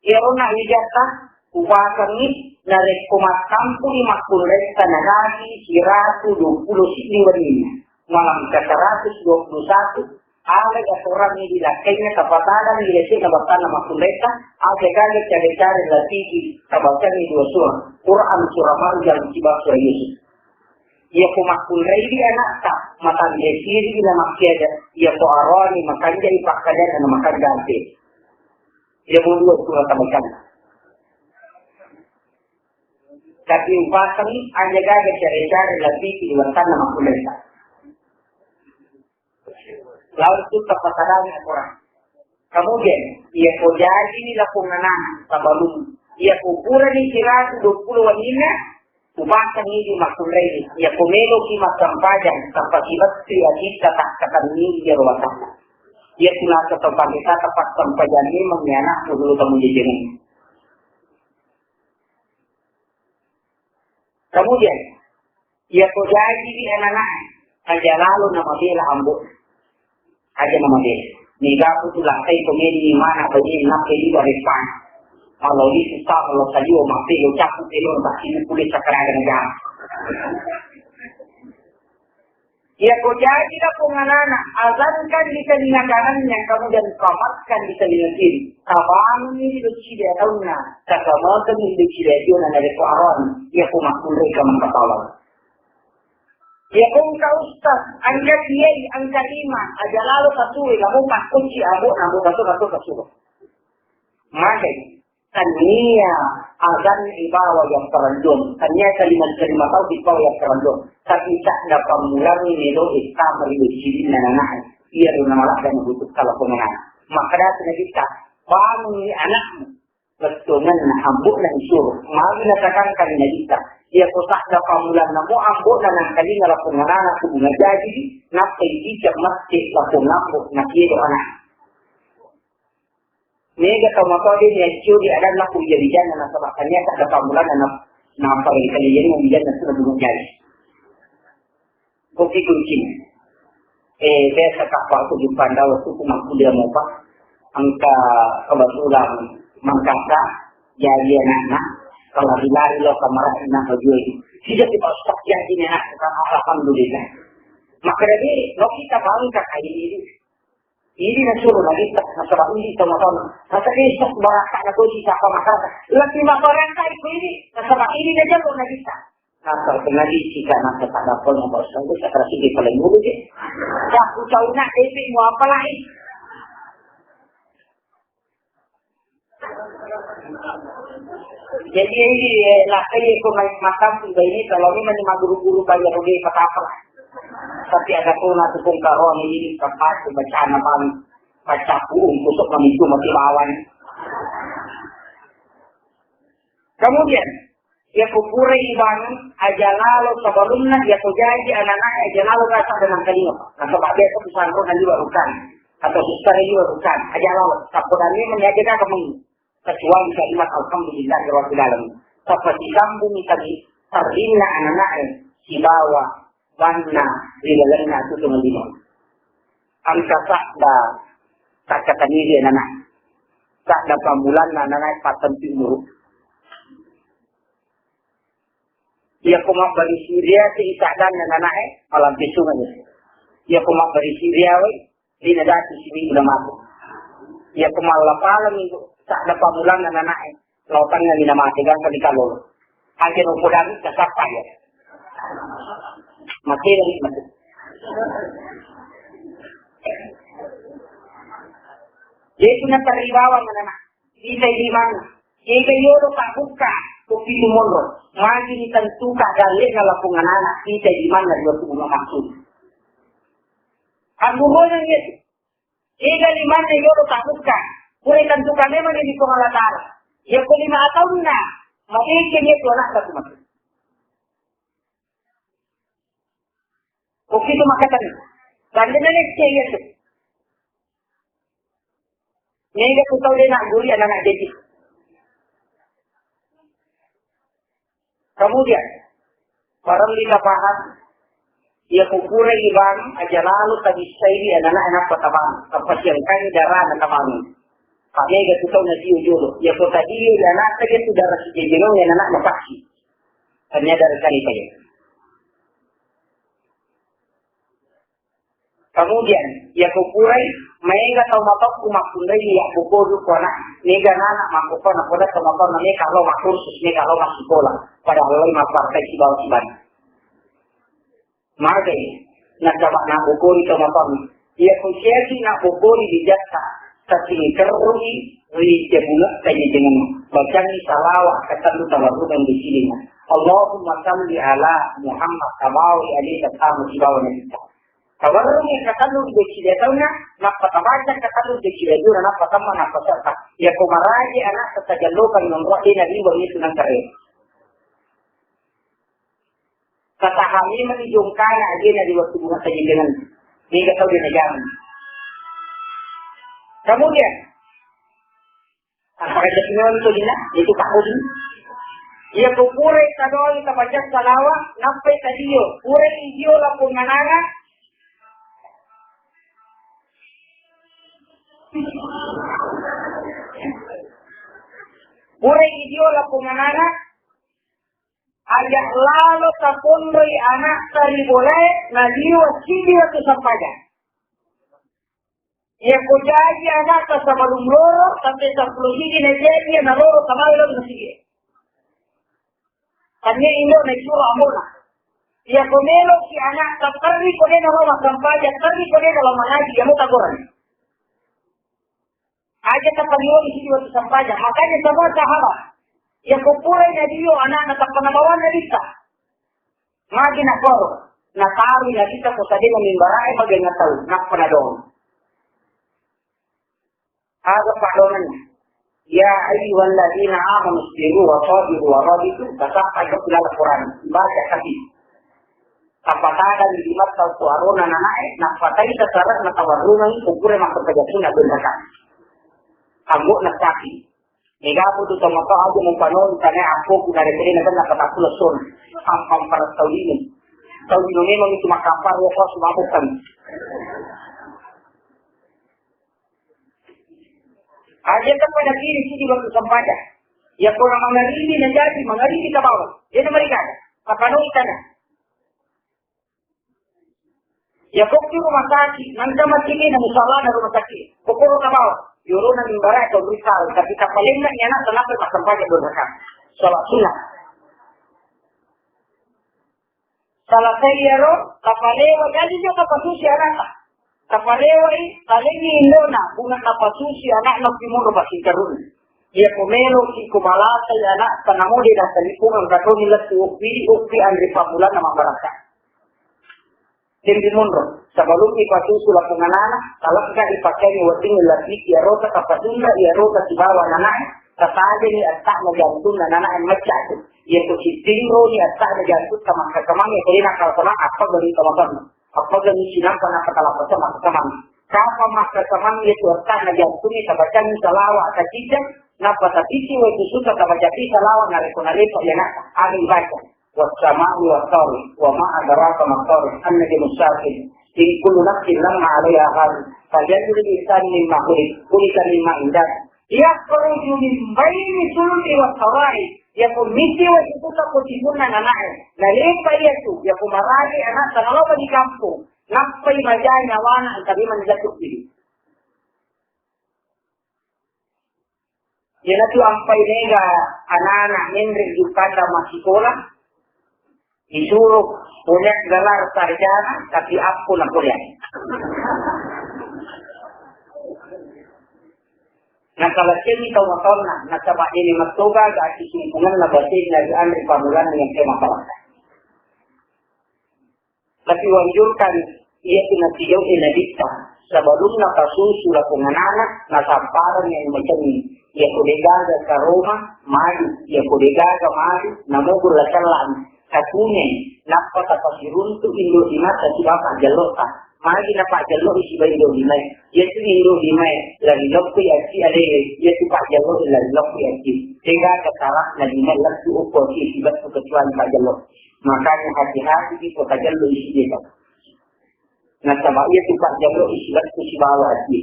Iyaro na wijatta upasengngi narekko mattampuni makkunraita nanagi siratu duappulo siddi wenninna, malam ke seratus dua puluh satu, alai aturangngi di lakkainya tapatadangngi yase'na battanna makkunraita, aja gaga care-care latiki tabacangngi dua surah, Quran surah Maryam sibawa surah Yusuf. Iyako makkunraiwi ana'ta, matanre siriwi namakkiaja, iyako aroani makanjai pakkajanna namakanja ampe. Iya, mau dua surah tabacanna. Tapi upasengngi aja gaga care-care latiki di wattanna makkunraita. Lalu tu tapatadangngi Al-Quran. Kemudian, iyako jajini lapong anana, sabalum, iyako purani siratu dua puluh wenninna, upasengngi di makkunrai, iyako meloki massempajang, tapasibettui atitta takkatenni iyaro watanna. Iya tu nasa tau pandita tapassempajanni mengngi anakmu dulu kamu jejengi. Kemudian, iyako jajiwi anana'e, aja lalo namabela ambo. Aja namabela. Niga aku tu lakkai komedi mana bagi nakke di barepang. Kalau di susah, kalau tadi o mape lo capu pelo tak sini kulit sakaraga negara. Iyako jaji lapong anana, azankan di telinga kanannya, kemudian qamatkan di telinga kiri. Tabangunni ri doccilia taunna, takamekeng ri doccilia tiona narekko aroani, iyako makkunrai ka makkapala. Iyako engka ustaz, engka kiai, engka imam, aja lalo kasuwe, lamo pakkocci ambo, namo kato-kato kasuwe. Magai. Tania azan ibawa yapparelluang. Tania kalima-kalima tau ibawa yapparelluang. Tapi sadda pammulangngi melo e tama ri wejjinna nanae. Iyaro namaladda nabutuh kala pemenang. Makkeda tu Nabitta, bangunni anakmu. Lettongenna ambo'na isuro. Magi natakangkani Nabitta. Iyako sadda pammulanna mo ambo'na nangkalinga lapong anana kudu najaji, nappai iceng mette lapong ambo nakielo anak. Mega tau matoa de niaccuri adanna ku wija-wijanna nasaba tania sadda pammulanna na, nappa ri kaliyanna wijanna sudah bunuh jari. Kopi kuncing. Eh, biasa kapal ku jumpa ndawa suku makkuliah mopa. Engka kebetulan mangkasa jadi anakna. Kalau dilari lo kamar anak baju itu. Tidak kita ustaz jadi anak, alhamdulillah. Maka dari lo kita bangga kayak ini. Idi nasuro Nabitta, nasaba idi tau matona. Nasaba idi baraka na toji sapa masyarakat. Lebbi mabaraka iko idi, nasaba idi najallo Nabitta. Nasaba Nabi cika nasa tak dapat mau bos, itu sekarang sih paling dulu je. Aku tahu nak epic mau apa lagi? Jadi ini, eh, lakkai ko mai makampu ini kalau ini mani maguru-guru bayar rugi patapa. Tapi ada pun aku pun karong ini tempat baca nama baca pun kusuk mamitu mati lawan. Kemudian Iyako purai ibang, aja lalo sabalunna, iyako jaji anana'e, aja lalo gasa dengan kalima. Nasaba biasa tu sanro na liwa rukang, atau suster liwa rukang, aja lalo. Sapodannya menjaga kamu. Kecuali kalimat alhamdulillahirabbil alamin. Tappa disambungi tadi, tardinna anana'e sibawa banna ri lalenna tutung lima. Engka sadda takkataniri anana. Sadda pammulanna anana pattentu umuru. Iyako mabbarisi riaseng saddanna anana'e, malampe sungai. Iyako mabbarisi riawai, Dina dati siminggu na mate. Iya ko mallapala minggu, sadda pammulanna anana'e, lao tengngani na mate, gangka ni kalolo. Aja no podang, tasappa ya. Mate lagi mate. Yesu na terri bawang anana. Kita di mana? Kita yolo tak buka, kopi tu monro. Magi ni tentuka dalil na lapung anana. Kita di mana dia tu maksud. Aggurona Yesu. Ega limanna yolo tabuka. Pura tentukan memang di Puang Allah Ta'ala. Iya ko lima taunna, madeceng Yesu anakna tu mate. Kopi tu makatan. Tandina lecce Yesu. Mega ku tau de na guri anak-anak jadi. Kemudian, parellu tapaham, iya ko purai ibang, aja lalo tabissaiwi anana-, anakta tabang, tapasiangkangi darana tabang. Pamega tu tau na dio jolo, iya ko tadio anakta dia tu darah sijejenong anana mapassi. Tania darah kali kaya. Kemudian, iya ko purai, maega tau matokku makkunrai iya ko kodu ko anak, mega nana makkokona koda tau matokna mega lo makkursus, mega lo massikola, padahal lo mappartai sibawa sibana. Magai, nasaba nabbokori tau matokna. Iya ko siasi nabbokori di jatta, tasingkerrui ri jabungatta jajangeng. Bacangi salawat katellu tawarrukang di silinga. Allahumma salli ala Muhammad, tabawi alaihi salam sibawa nabitta. Tawarrungi katellu di deccilia taunna, nappa tabaca katellu di deccilia juna, nappa tamma, nappa serta. Iya ko maraji anakta tajallokang nonroa dena riwang itu nangkare. Katahami meni jongkana ajena di waktu bunga saja dengan. Mega tau dena jaman. Kemudian, Apakah jadi nonton dina? Itu tahu dina. Iya ko purai tadoi tabaca salawat, nappai tadio. Purai idio lapong anana. Purai idio lapong anana. Aja lalo taponroi anakta ri bolae, naliwa sidi wettu sampajang. Iya ko jaji anakta sabalum loro, sampai seppulo sidi na jaji, na loro tamai lo masigi. Tania indo na isuro amona. Iya ko melo si anakta terri ko dena lo massampajang, terri ko dena lo mangaji, iya mo tagorani. Aja tapaliwali sidi wettu sampajang. Makanya semua sahabat, iya ko purai nadio anakna tappa nabawanna nabitta. Magi nakoro, natarui nabitta ko sadena mimbarae magenna tau, nappa nadong. Aga padonanna. Ya ayyuhalladzina amanu isbiru wa sabiru wa rabitu, tasappa jokki laleng Quran. Baca hadis. Tapatadang di mata ku arona nanae, nappatai tasarek natawarrungengi kupure makkapajasuna benraka. Ambo nasaki. Mega putu tomatoa aja mupanoi tane akko ku narekene benna katapulo son. Ampang para tau dino. Tau dino memang itu makampar wa pas mabukkan. Aja tappa nakiri sidi wettu sampajang. Iya ko na mangaribi na jaji, mangaribi tabawa. Dena marigana. Tapanoi tana. Iya ko ki rumah sakit, nangka masigi na musallana rumah sakit. Kokoro tabawa. Yorona mimbarae tau beri salam, tapi tapalenna ni anakta nappa massampajang dua rakaat. Salat sunat. Salasai iyaro, tapalewa, jaji jo tapasusi anakta. Tapalewai, talengi indona, bunga napasusi anakna ki monro pasingkarunna. Iya ko meloki ko malasai anakta, namo de natalipungeng katoni lettu okki, okki anre pammulanna mabbaraka. Tempi monro, sebelum ipasusu lapung anana, talekka ipakaiangi wedding lebbiki iyarota tapasunra iyarota sibawa ananae, Tatajani etta'na jantunna, nanae macca tu. Iya ko sittinroni etta'na jantunna, makkasamang, iya ko dena kasamang, appagani kamasang. Appagani sinappa, nappa talapasa, makkasamang. Kapa makkasamang iya tu etta'na jantunna, tabacangi salawa, tacijang, nappa tapisi wai susuta, tabacapi salawa, narekko nalepa iya na, aga ibaca. والسماء والطارق، وما أدراك ما الطارق، النجم الثاقب، إن كل نفس لما عليها حافظ، فلينظر الإنسان مما خلق، خلق من ماء دافق، يخرج من بين الصلب والترائب. Yako misi wai susuta ko timunna nanae, nalepa iya tu, yako maraja ana'ta naloba di kampong, nappai maja nyawana engka memang jatuh di Iyanatu ampai mega anana menre jukkata massikola, disuruh punya gelar sarjana, tapi appo na kuliah. Nakalaccengi tau matonna, nasaba ini matoga ga sisumpungan na batin dari anri pamulan yang kema. Tapi wanjurkan iya tu natijau'i nabitta, sebelumna pasusu lapong anana, nasappareng yang macengi. Iya ko degaga karoma, maju. Iya ko degaga maju, namogu la sellani. Katunai, nappa tapasiruntu indo dimatta sibawa pajellota. Magi napajelloi sibawa indo dimae. Iya tu indo dimae, lari lokko iya ci alewe. Iya tu pajelloi lari lokko iya ci. Degaga tarakna dimae lettu okko ci sibattu kecuali pajello. Makanya hati-hati iko tajallo isi desa. Nasaba iya tu pajjallo isi lettu sibawa ati.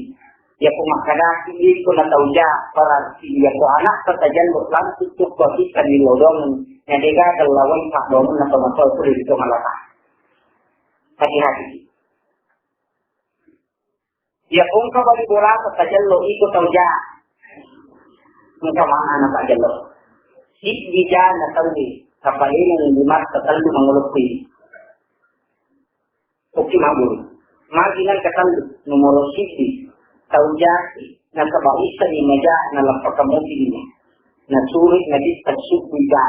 Iya ko makkadaki iko na tau ja, berarti iya ko anak tajallo langsung tu ko kita di lodong. Na dega lawai pak dong na tau tau tu di tengah lata. Hati-hati. Iya ko engka bali bolata tajallo iko tau ja. Engka mana na tajallo. Siddi ja na tau ni, kapalena ni lima tellu mangolokki. Oke mabur. Magi nang katellu, nomoro siddi. Tau ja, nasaba issa ni maja na lappa kamuti ni. Na suri na ditta subbu ja.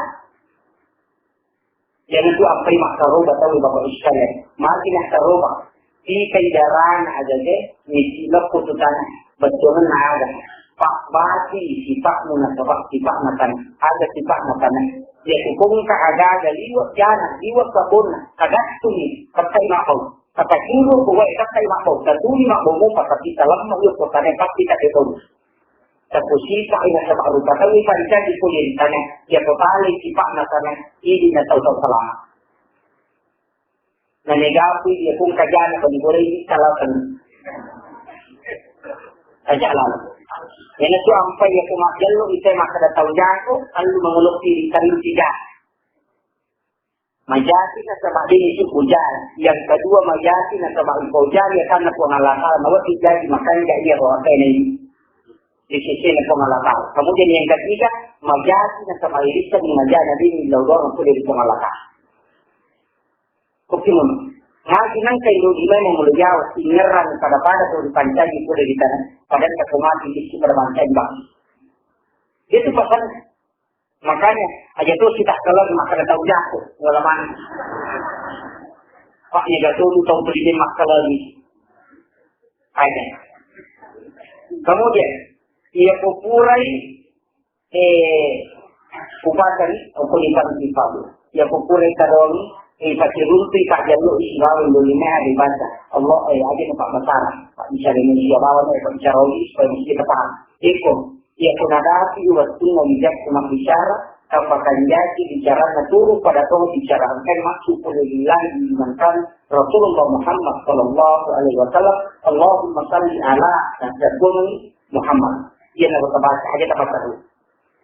Iyanatu appai makkaroba tau Bapak Ibu sekalian. Magi nakkaroba. Tikai darana aja de, misi lokko tu tanah. Bettuanna aga. Pak bati sipakmu nasaba sipakna tanah. Aga sipakna tanah. Iya tu kongka aga-aga liwat jana, liwat kabonna. Kagattuni, kattai mabau. Kata kiro ko wae kattai mabau. Katuni mabau mo, tapi talamma iyo ko tanah pasti tak tahu. Takusipa ina sama rupa tawi pancaji kuliah tanah, iya ko tali sipakna tanah, idi na tau tau salama. Na negapi iya pun kajana bani goreng salatan. Aja lalu. Ina tu ampai iya ko majallo ita makkada tau jako, allu mangolokki ri kalinci ja. Majati nasaba dini suku jai. Yang kedua majati nasaba iko jai ya karena Puang Allah Ta'ala. Mawati jadi makanya iya roh apa ini. Di sisi Puang Allah Ta'ala. Kemudian yang ketiga, majati nasaba irisa di majana dini laudor itu dari Puang Allah Ta'ala. Oke mun. Mati nang kai lo di mana mulai jauh. Ingeran pada-pada tuh dipancai itu dari tanah. Padahal tak mati di sini pada pancai bang. Itu pasal Makanya, aja tu kita kalau makan tahu jago, wala mana. Pak, ya jatuh tu tahu beli makan lagi. Aja. Kemudian, ia kupurai, eh, kupasan, aku di pagi pagi. Ia kupurai kadoni, eh, pasti runti tak jalur isi bawah dulu ini ada baca. Allah, eh, aja Pak Basara. Pak bisa dengan siapa, Pak bisa rogi, supaya mesti kita paham. Iko, iya ko nadapi wettunna wijakku mabbicara, tapakanjaki bicaranna turu pada tau bicara engkai maksud pole lillahi mantang Rasulullah Muhammad sallallahu alaihi wasallam, Allahumma salli ala, nah, jagongi Muhammad. Iya na tabaca, aja tabaca dulu.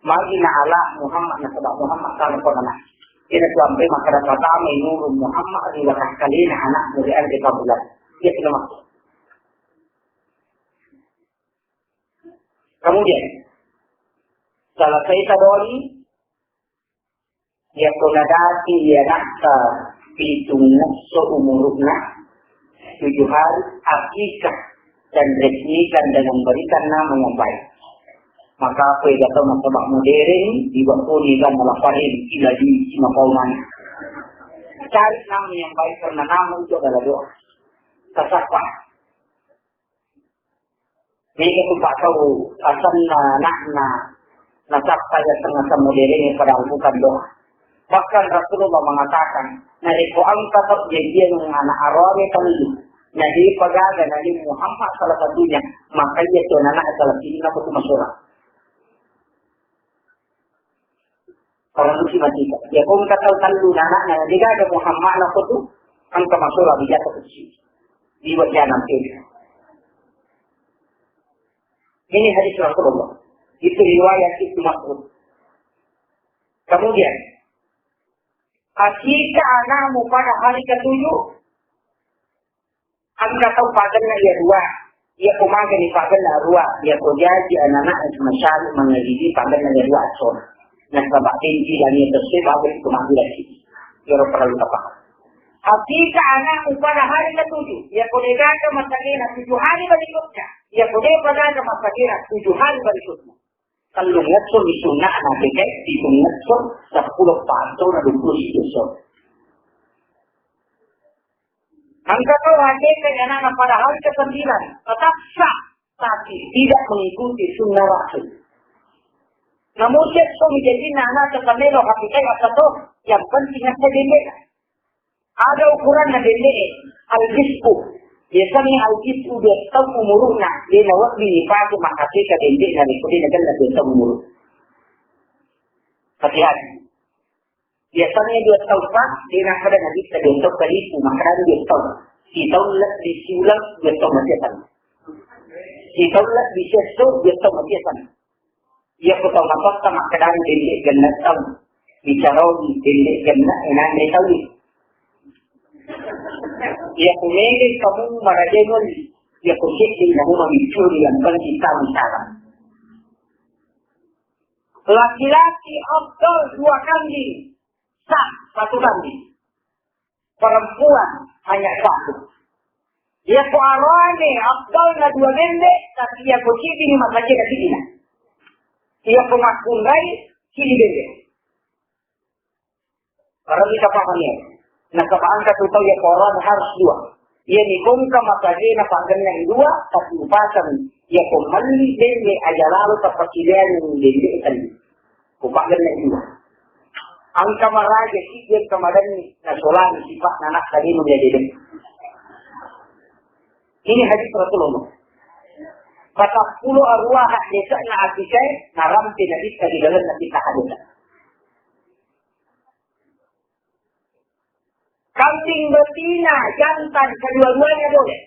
Magi na ala Muhammad, nasaba Muhammad sama kona. Iya na tuampe maka dapat amai nurun Muhammad di wakah kalina anak murid ante kabulan. Iya sudah maksud. Kemudian, selesai tadoli, iya ko nadati iya nakka pitung esso umurukna, tujuh hari, akikah dan resmikan dengan memberikan nama yang baik. Maka apa yang datang nasaba modern, di waktu ni kan malah paling tidak di Simakauman. Cari nama yang baik karena nama itu adalah doa. Tasapa. Mega tu pakkau asanna ana'na Nasappa iya tengah samudere ini padahal bukan doa. Bahkan Rasulullah mengatakan, narekko engka tau jajian anak aroane tellu, na depa gaga nani Muhammad salah satunya, maka iya tu anak salah sini aku tu masura. Orang tu mati. Ya kau engka tau tellu na anak na degaga Muhammad na aku tu, engka masura bijak tu si. Di wajah nanti. Ini hadis Rasulullah. Itu riwayat Ibnu Mas'ud. Kemudian, asika anakmu pada hari ketujuh, engka tau pagenna iya dua. Iya ko magani pagenna dua, iya ko jaji anak-anak masyaallah mangajiji pagenna iya dua asona. Nasaba benci lani terse bawa itu mabura sih. Yoro perlu tapaham. Asika anakmu pada hari ketujuh, iya ko degaga masagena tujuh hari berikutnya, iya ko degaga masagena tujuh hari berikutnya. Tellung esso mi sunna'na, dekai pitung esso, seppulo pato na dua puluh esso. Engka tau hakikat anakna pada hari kesembilan, tetap sah, tapi tidak mengikuti sunnah Rasul. Namun sih, so menjadi anak tetap melo hakikat atau yang penting apa dia. Ada ukuranna dende'e, al-jiz'u. Biasanya al-jiz'u dua taung umuruna, de' nawedding ipake makkateka dende'na rekko de' nagenna dua taung umuru. Hati-hati. Biasanya dua taung pa, de' nakkeda nabitta dua taung kalipu, makkeda dua taung. Sitaung lebbi siuleng, dua taung matiasang. Sitaung lebbi siesso, dua taung matiasang. Iya ko tau matotta makkedani dende' genna tau. Bicaroni dende' genna enanre tau. Iya ko mega kamu maraja ngoli. Iya ko seddi kamu mamiccuri yang penting kamu salah. Laki-laki afdal dua kambing. Sah satu kambing. Perempuan hanya satu. Iya ko aroane afdalna dua bembe, tapi iya ko ciddini masakena ciddina. Iya ko makkunrai cidi bembe. Parellu kita pahami ya. Nasaba engka tu tau iya ko aroane harus dua. Iya ni ko engka masakena paggenna dua, tapi upasang iya ko melli bembe aja lalo tapasileang bembe tadi. Kupaggenna dua. Engka maraja siddi engka madenni, nasolani sipa'na anakta de' mujaji de'. Ini hadis Rasulullah. Patappulo aruwa haddese'na akikae narampe nabitta di dalam nabitta haddese'na. Kambing betina jantan kedua-duanya boleh.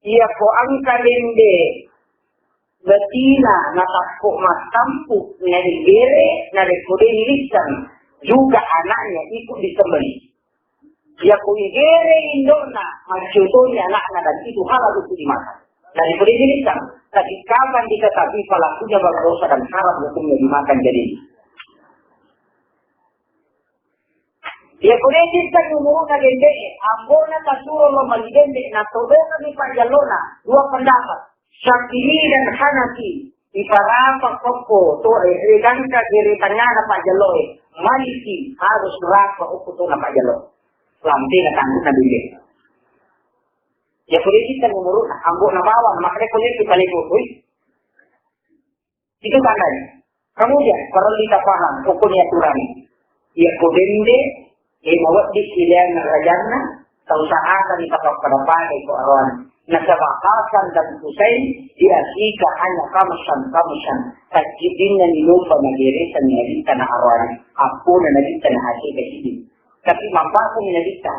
Iya ko engka bembe betina natakko mattampu, naigere, narekko de' nilisseng juga anaknya ikut disembelih. Iya ko igere indo'na, maccutoni anakna dan itu halal untuk dimakan. Narekko de' nilisseng, tapi kapan diketahui pelakunya berdosa dan haram hukumnya dimakan jadi. Iya ko de' nilisseng umuruna dende'e, ambo'na tasuro lao melli dende', natodongeng mi pajjallona, dua pendapat. Syafi'i dan Hanafi, iparapa kokko to, eh, gangka gere tengngana pajjalloe, Maliki harus rapa okko tona pajjallo. Lampena tanggunna dende'. Iya ko de' nilisseng umuruna, ambo'na bawang, makanya ko de' kita lepo, woi. Itu tandanya. Kemudian, perlu kita paham, hukumnya aturan. Iya ko bembe, iya maweddi sileang rajanna, tau sahata ni tapappada-pada ko aroan. Nasaba Hasan dan Husain diasika hanya kamusan, kamusan. Tajjidinna ni lomba mageresa ni nabitta na aroan. Appona nabitta na asika siddi. Tapi mappakku ni nabitta.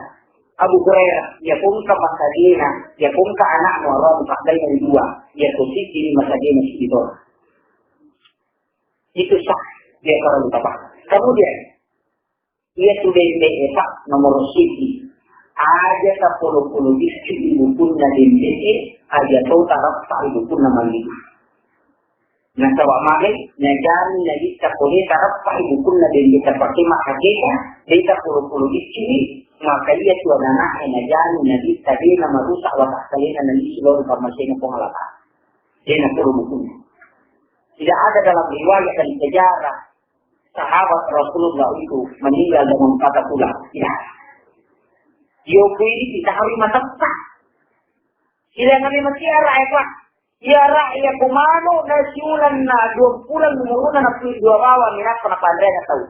Abu Hurairah, iya ko engka masagena, iya ko engka anakmu aroan, paddai dua, iya ko siddi ni masagena siddi to. Itu sah, dia kalau lupa. Kemudian, iya tu bembe e, Pak, nomor siji. Aja sapolo-polo biccu ibukunna bembe e, aja to tarappa ibukunna malidu. Nasaba magai, najami nabitta ko de tarappa ibukunna bembe tapake makkateka, de tapolo-polo biccu i, maka iya tu anana e najami nabitta de namarusak watakkalena nabi silong pammasena Puang Allah Ta'ala. De napolo bukunna. Tidak ada dalam riwayat dan sejarah sahabat Rasulullah itu meninggal dengan patah tulang. Tidak ada. Dio kuwi ditaruh matetta. Sila nabi masiara, eh, Pak. Iyara iya ko manu na siulan na dua pulang umuruna na pui dua bawang, inappa na panrena tau.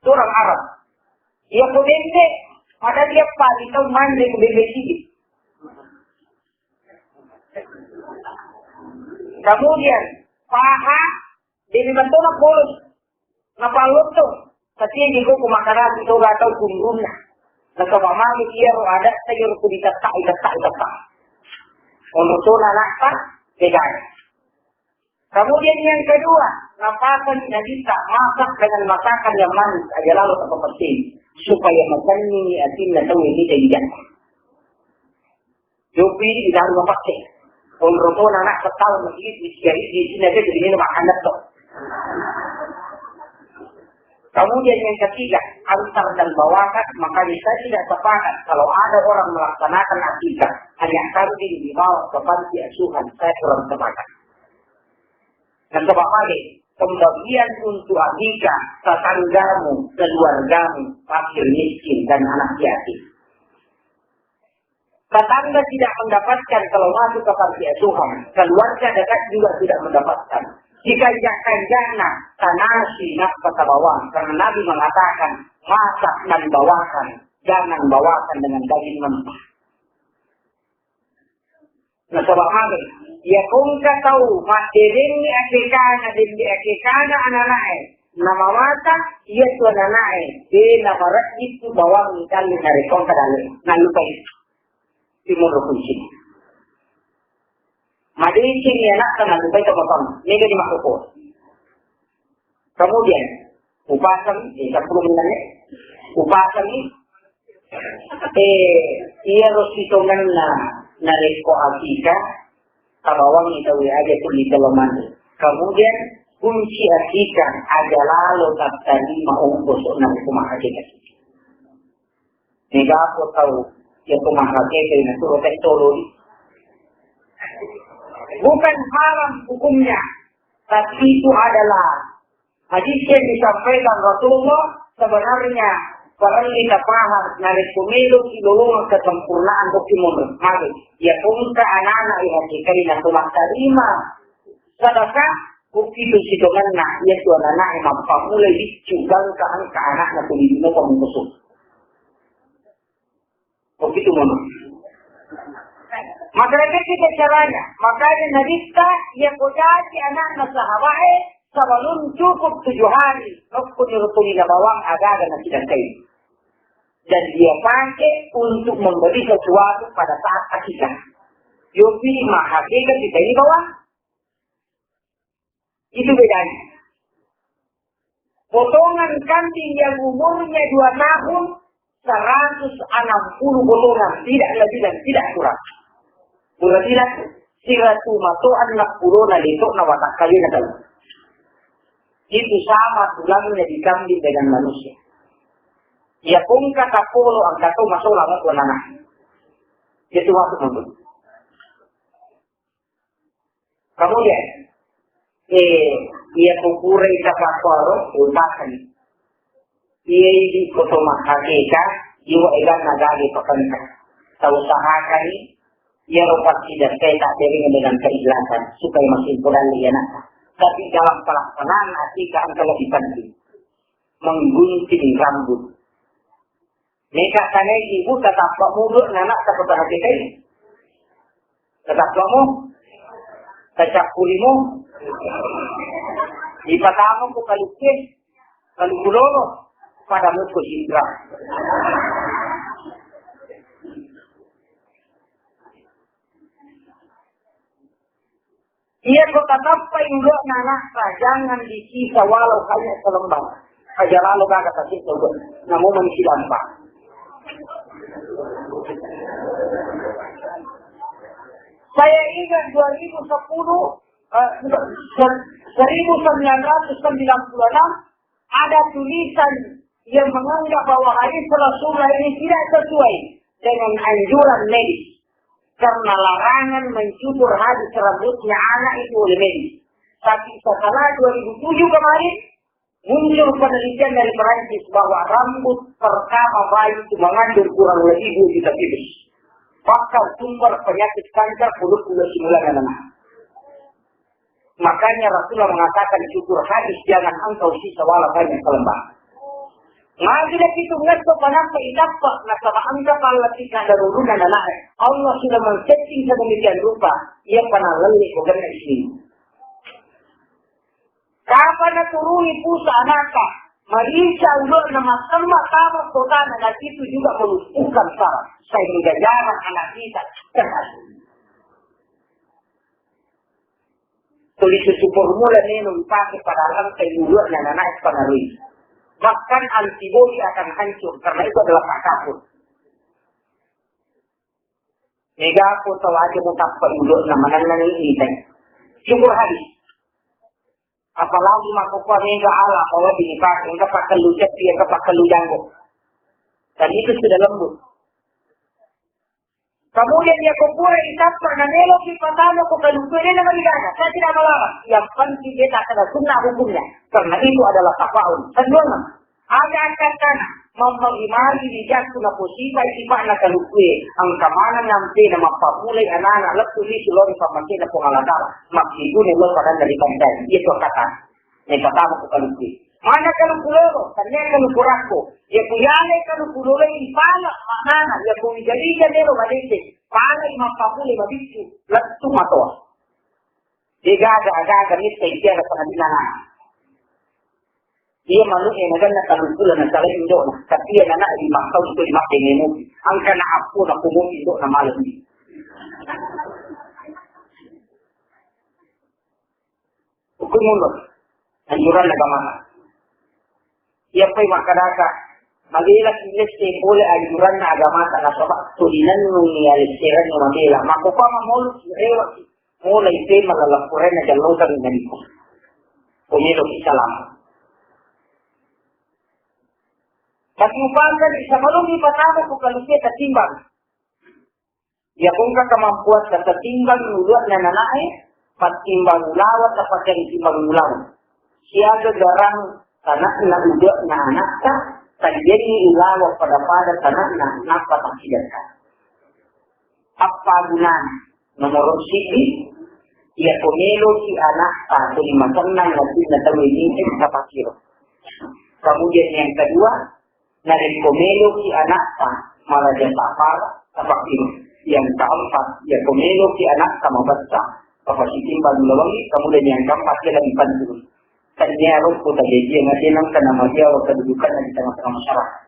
Orang Arab. Iya ko bembe, pada dia pali tau manre ko bembe sidi. Kemudian, paha, demi mentona polos. Napalotto, tapi di ko makarasi toga tau kundunna. Nasaba magi iyaro adatta iyaro ku ditettai, tettai, tettai. Onro tona anakta, pegai. Kemudian yang kedua, napasang Nabitta masak dengan masakan yang manis, aja lalu apa penting. Supaya makanni atinna tau ini dan. Jopi di dalam pakai. Onro tona anak setahun lagi di sini aja jadi ini makan to. Kemudian yang ketiga, antar dan bawakan, makanya saya tidak sepakat kalau ada orang melaksanakan akikah hanya kambing dibawa ke panti asuhan, saya kurang sepakat. Dan sebab lagi, pembagian untuk akikah tetanggamu, keluargamu, fakir miskin dan anak yatim. Tetangga tidak mendapatkan kalau masuk ke panti asuhan. Keluarga dekat juga tidak mendapatkan. Jika jangan-jangan tanasi nak kata bawang. Karena Nabi mengatakan, masak dan bawakan. Jangan bawakan dengan daging mentah. Nasaba magi, iya kongka tau madderengngi akekana, dende akekana ananae, namawata, iya tu ananae, de namarejjittu bawang italli narekko engka dalle, nallupai timurru kunci. Madeceng iya anakta nallupai tomatoanna, mega di makkoko. Kemudian, upasang, eh, sepuluh menit, upasang, eh, iya rosi tongenna narekko akikah, tabawangi tawi aja tuli telemani. Kemudian, kunci akikah aja lalo tattarima ongkoso narekko makkakekah. Mega ko tau, iya ko makkakekah, na turo pettolo. Bukan haram hukumnya, tapi itu adalah hadis yang disampaikan Rasulullah. Sebenarnya, parellu tapahang, narekko meloki lolongeng kesempurnaan, bokki monro. Magi, iya kongka anana iya hakikaina to mattarima sedekah, bokki tu sitongenna, iya tu ananae mappamulai biccu, gangka engka anakna tu di muka musuh. Begitu mono. Makanya kita caranya, makanya Nabitta, iya ko jaji anakna sahabae, sebelum cukup tujuh hari, rukun rukun bawang aga-aga nasi dan kain. Dan dia pakai untuk membeli sesuatu pada saat akikah. Yopi mahakika kita ini bawang. Itu bedanya. Potongan kambing yang umurnya dua tahun, seratus enam puluh potongan, tidak lebih dan tidak kurang. Pura bilang, siratu matoan na pulona letokna watakkalena tau. Itu sama tulangnya di kambing dengan manusia. Ya kongka tapolo angka to masola mo kuanana. Itu waktu mundur. Kemudian, eh, iya kukurai tapakuaro, utasani. Iya idi koto mahakeka, iwa eganna gage pakengka. Tausahakani, iya ro pasti dan saya tak dering dengan keikhlasan, supaya masih kurang iya nak. Tapi dalam pelaksanaan akikah engka lebih penting. Menggunting rambut. Meka tanai ibu tatappa mudu nana tappa tanakekai. Tatappa mu, tacappuri mu, ipatama ku kalukke, kaluku lolo, pada muku sidra. Iya ko tatappai ulokna anakta, jangan disisa walau hanya selembar. Aja lalu gaga tasisa ulokna. Namu mani silampa. Saya ingat dua ribu sepuluh, eh, se-, seribu sembilan ratus sembilan puluh enam, ada tulisan yang menganggap bahwa hadis Rasulullah ini tidak sesuai dengan anjuran medis karena larangan mencukur habis rambutnya anak itu oleh medis. Tapi setelah dua ribu tujuh kemarin, muncul penelitian dari Perancis bahwa rambut pertama bayi itu mengandung kurang lebih dua juta virus. Bahkan sumber penyakit kanker kulit-kulit sembilan anak. Makanya Rasulullah mengatakan, "Cukur habis, jangan engkau sisa wala banyak kelembahan." Magi napitungngetto panappa itappa, nasaba engka pallatikang darurunna nanae. Allah sudah men-setting sedemikian rupa, iya panallelle ko genna isini. Kapan naturuni pusa anakta, marica ulo'na, mattemma tama kotana, dan itu juga melumpuhkan saraf sehingga jarang anak kita sehat. Tuli susu formula melo ipake pada rantai ulu'na nanae panarui. Bahkan antibodi akan hancur karena itu adalah takabur. Mega ko tau aja mutappa ulu'na manennangi itai. Syukur habis. Apalagi makkokkoe mega ala bawa binipake, engka pakkellu ceppi, engka pakkellu janggo. Dan itu sudah lembut. Kemudian iya ko pura itappa, na meloki patama ko kaluku, de na marigaga, saya tidak melarang. Yang penting dia tak kena sunnah hukumnya. Karena itu adalah tafaul. Kedua, aga akkattana, mammagi-magi rijakku naposipai sipa'na kaluku e, engka maneng nampena mappamulai anana lettu ri sulori pammasena Puang Allah Ta'ala, makkikuni lo padanna ri kancai, iya tu akkattana. Naipatama ku kaluku. Mana kaluku lolo, tannia kaluku rakko. Iya ku yale kaluku lolo ipala, maknana, iya ku wija-wija melo madeceng, palai mappamulai mabiccu, lettu matoa. Degaga, aga-aga mitta ikiara sangadinna anak. Iya manu'e naganna kaluku lana salai indo'na, tapi iya nana lima taung tu lima tengemu. Angka na appu na kumu indo'na malem. Hukum mundur. Anjuran agama. Iya pai makkadaka, mabela ki lesse pole anjuranna agamata nasaba tulinennung iya lesserengnge mabela. Makkokkoe mamoluk, rewaki. Mulai tema lalappurenna jallotang naniku. Pemelo ki salama. Tapi upangkan sebelum ipatama ku kaluku e tatimbang. Iya ko engka kemampuatta tatimbang ulu'na nanae, pattimbang ulaweng, tapakeng timbang ulaweng. Siaga garang tana'na ulu'na anakta, tajenni ulaweng pada-pada tana'na, nappa takkidekka. Appagunana? Nomoro siddi, iya ko meloki anakta tuli masennang atinna tauwe nite tapakiro. Kemudian yang kedua, narekko meloki anakta maraja sapara, tapakkiro. Yang keempat, iya ko meloki anakta mabessa, tapasitimbang ulawengngi, kemudian yang keempat, iya lebih penting. Tania rokko tajajiang ati nengka namajiawa kedudukanna di tengah-tengah masyarakat.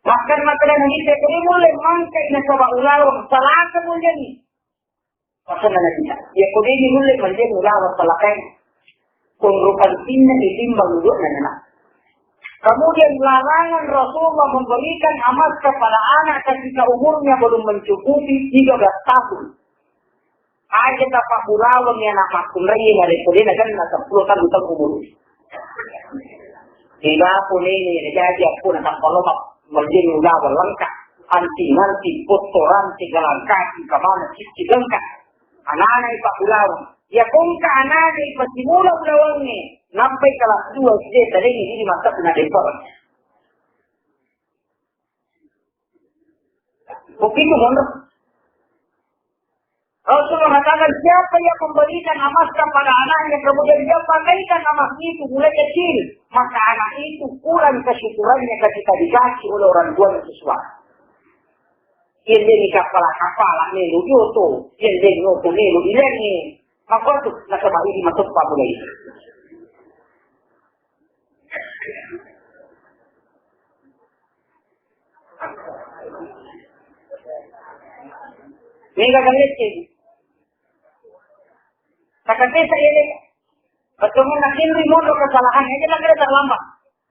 Bahkan makkeda Nabi, "Tuli mulle mangkai nasaba ulaweng, salaka mulleni." Maksudna Nabi, "Iya ko deni mulle manjeng ulaweng, salakai." Pengrupantinna itimbang ulu'na nana. Kemudian larangan Rasulullah memberikan emas kepada anak ketika umurnya belum mencukupi tiga belas tahun. Aja tapabbulaweng iya anak makkunrai narekko de naganna seppulo taung, taung umur. Degapo nene najaji appona tappa lomak, mejeng ulaweng lengka, anti-anti, potto rantai, jalan kaki, kamana cicci lengka. Anana ipabbulaweng. Iya ko engka anana ipasimula ulawengnge, nappai kelas dua S D, talengi diri mattappu na depa. Begitu, Mon. Rasul mengatakan, siapa yang memberikan emas kepada anaknya, kemudian dia pakaikan emas itu mulai kecil, maka anak itu kurang kesyukurannya ketika dikasih oleh orang tuanya sesuatu. Yang jadi kepala-kepala melu yoto, yang jadi yoto melu ilengi. Maka tu nasaba ini masuk pabulai. Mega gallecceng. Takatesa yele. Pertemuan nakinri mondo kesalahan aja lah kira terlambat.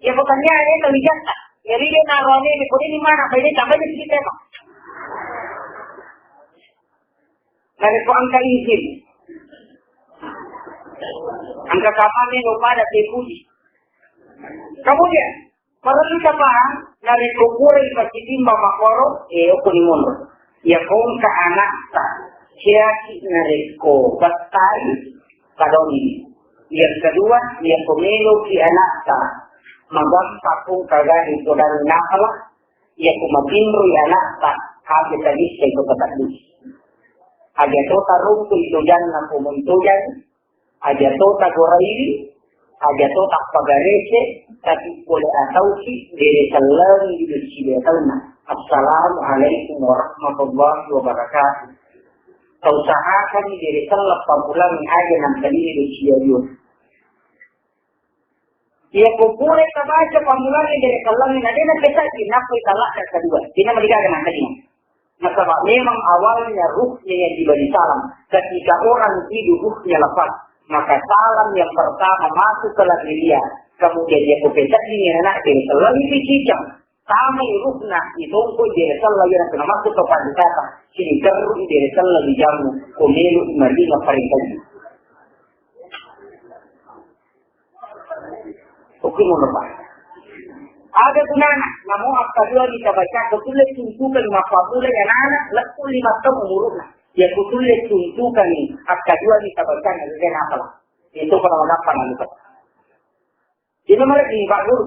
Ya bukannya ini terlihat tak. Jadi dia naruhnya di kode di mana? Ini tambah di sini tema. Narekko engka izin, engka kamane lo pada tepuji. Kemudian, parellu tapahang, narekko pura ipasitimbang makkoro, eh, okko ni monro. Iya ko engka anakta, siaki narekko bettai, padoni. Yang kedua, iya ko meloki anakta, magappa ko kagani kodang napala, Iya ku matinroi ana'ta, aja tagissai ko tateddui. Aja to tarungkui tojanna ko montojang, aja to tagoraiwi, aja to tappagarece, tapi pole atauki dere sellengi di dossi dua taunna. Assalamualaikum warahmatullahi wabarakatuh. Tausahakanni dere selleng pammulangi aja nampalini dossi dua. Iya ko pura tabaca pammulangi dere sellengi na dena pesaji napoi talak kedua. Dena madigaga nampalini. Nasaba memang awalnya ruhnya yang diberi salam. Ketika orang tidur ruhnya lepas, maka salam yang pertama masuk ke lahiriah. Kemudian dia kupesat ini anak dia selalu dicicam. Tamai ruhna itongko dia selalu yang kena masuk ke pariwisata. Sini keru dia selalu dijamu. Komelu madina paring. Oke, mono, Pak. Aga gunana, namo akkadua ni tabaca, kutulle tuntukan mappapula ya nana, lekku lima tahun umurna. Ya kutulle tuntukan ni, akkadua ni tabaca, na dia napa lah. Itu pada mengapa nanti, Pak. Ini malah di Pak Guru.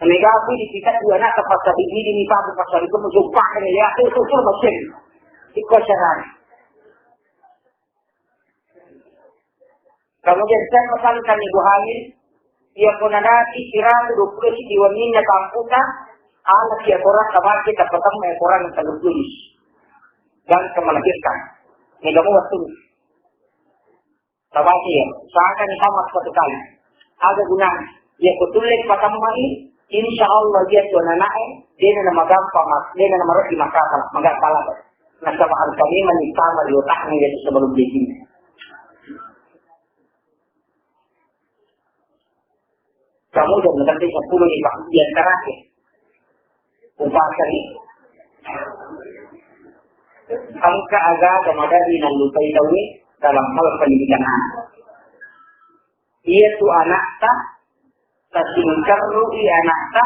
Mega aku di kita dua nak terpaksa di ini, ini Pak, terpaksa di kamu sumpah ini ya, aku susul mesin. Ikut saran. Kemudian saya pesankan ibu hamil, iya ko nanaki siratu dua puluh si diwanginna tamputa, anak iya korang tabaki tapatamma iya korang yang tertulis dan kemelahirkan. Ini kamu waktu tabaki ya, usahakan tamat satu kali. Ada gunanya. Iya ko tulle patammai, insya Allah dia tuan anaknya, dia nama gampang mas, dia nama roti makasal, maga salah. Nasaba engka memang ditama di otaknya itu sebelum dia gini. Kamu udah mengerti sepuluh nih, Pak, yang terakhir. Upasani. Engka aga-aga madari nallupai tauwe dalam hal pendidikan anak. Iya tu anakta, tasingkerrui anakta,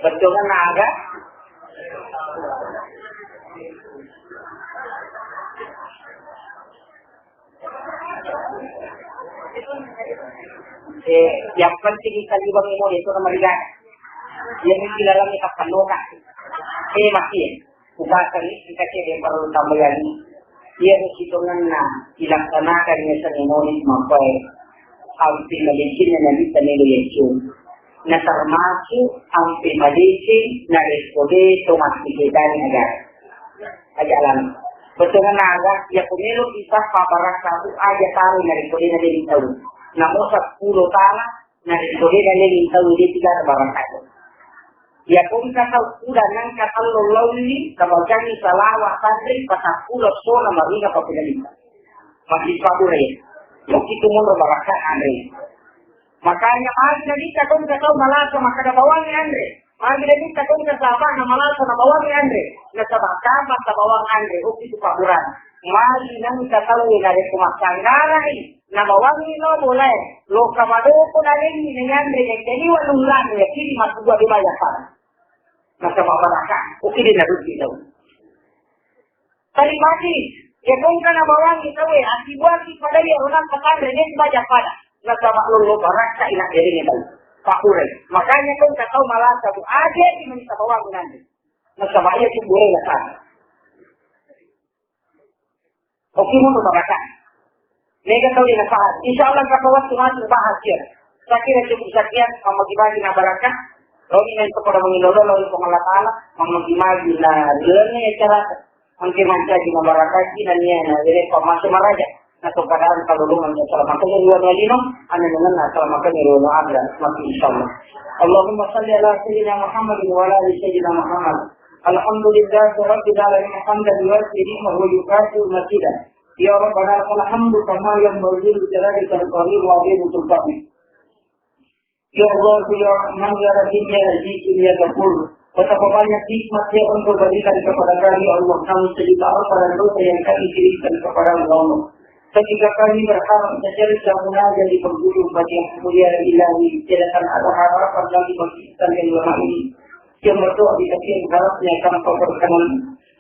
bettuanna aga? Eh, yang penting kita libang mau itu nama dia. Yang dilalami tak perlu kan? Eh, masih. Upasani, engka cedde parellu tambayani. Iyaro sitongenna ilaksanakan yasengnge maulid mappae, ampe madecenna Nabitta melo yacciong. Na termasuk ampe madeceng narekko de to massipedani agara. Aja lama. Bettuanna aga, iya ko melo isappa barakka tu aja taro narekko de nadeni tau. Namo seppulo tala, narekko de nadeni tau de tiga barakka. Iya ko engka tau uda nengka tello launi, tabacangi salawat tanre, patappulo sona maringa pappedalinna. Masih pabure. Muki tu munro barakka anre. Makanya magi Nabitta ko engka tau malasa makkeda bawangi anre. Magi Nabitta ko engka sahabana malasa nabawangi anre. Nasaba kapan tabawang anre, oki tu paburana. Magi nengka tau narekko massanggarai, nabawangi lo bolae. Loka madoko nalengi nayanre, nakkeliwa lullana, yakini makkua de baya pada. Nasaba barakka, oki de naruti tau. Tadi pagi, ya kongka nabawangi tauwe, akibuaki padai arona patanre, ne baja pada. Nasaba lollo barakka ina dere ne tau. Pakure. Makanya kongka tau malasa tu aje di menita bawang nanti. Nasaba iya tu boleh lah kan. Oke, mau barakka. Mega tau de nafaham. Insya Allah, engka waktu masuk bahas ya. Saya kira cukup sekian, mammagi-magi na barakka. Roni na itu pada mengilolo, lalu pengala taala, mammagi-magi na rilengnya acara. Mungkin mancaji na barakka, na nia, na dere, pamasa maraja. Na to keadaan kalau rumah, ya, selamatkan dua malino, ane mengenal selamatkan dua abra, mati insya Allah. Allahumma salli ala sayyidina Muhammad wa ala ali sayyidina Muhammad. Alhamdulillahi rabbil alamin, hamdan yuwafi ni'mahu wa yukafi mazidah. Ya Rabbana, lakal hamdu kama yanbaghi li jalalika al-karim wa azimi sultanik. Ya Allah, ya Rahman, ya Rahim, ya Aziz, ya Ghafur. Betapa banyak nikmat yang Engkau berikan kepada kami, ya Allah. Namun sejuta apa dan dosa yang kami kirimkan kepada Engkau, ya Allah. Ketika kami berharap mencari munajat di penghujung Fatihah mulia Ilahi, tiadakan ada harapan lagi bagi kita yang lemah ini. Yang berdoa di kaki yang harapnya tanpa berkenan.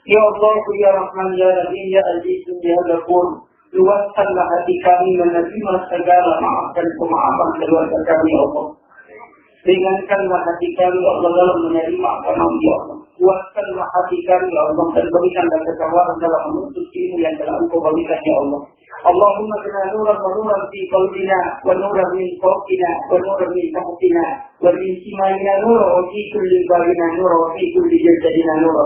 Ya Allah, ya Rahman, ya Rahim, ya Aziz, ya Ghafur, luaskanlah hati kami menerima segala maaf dan pemaafan keluarga kami, ya Allah. Ringankanlah hati kami, ya Allah, dalam menerima agamamu, ya Allah. Kuatkanlah hati kami, ya Allah, dan berikanlah kesabaran dalam menuntut ilmu yang telah Engkau berikan, ya Allah. اللهم اجعلنا نورا ونورا في قلوبنا ونورا من فوقنا ونورا من تحتنا ومن شمالنا نورا وفي كل بابنا نورا وفي كل جسدنا نورا.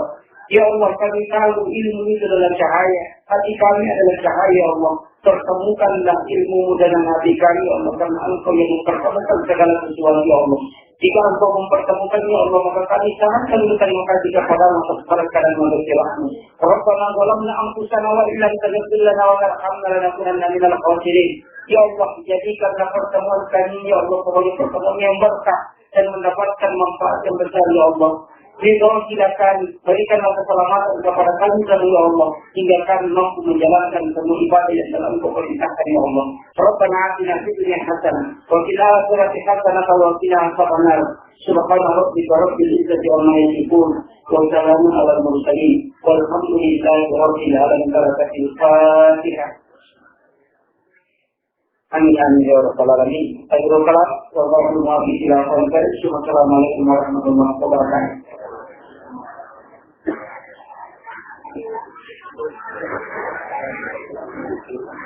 Ya Allah, kami tahu ilmu itu adalah cahaya. Hati kami adalah cahaya, ya Allah. Pertemukanlah ilmumu dalam hati kami, ya Allah, karena Engkau yang mempertemukan segala sesuatu, ya Allah. Jika Engkau mempertemukan, ya Allah, maka kami sangat terima kasih kepada-Mu atas berkat dan anugerah-Mu. ربنا ظلمنا أنفسنا وإن لم تغفر لنا وترحمنا لنكونن من الخاسرين. Ya Allah, jadikanlah pertemuan kami, ya Allah, sebagai pertemuan yang berkah dan mendapatkan manfaat yang besar, ya Allah. Ridho silakan, berikanlah keselamatan kepada kami semua, ya Allah, hingga kami mampu menjalankan semua ibadah yang telah Engkau perintahkan, ya Allah. ربنا آتنا في الدنيا حسنة وفي الآخرة حسنة وقنا عذاب النار. سبحان ربك رب العزة عما يصفون وسلام على المرسلين والحمد لله رب العالمين. بركة الفاتحة. Amin, amin, ya rabbal alamin. Akhirul kalam, wallahul muwaffiq ila aqwamit thariq. Assalamualaikum warahmatullahi wabarakatuh.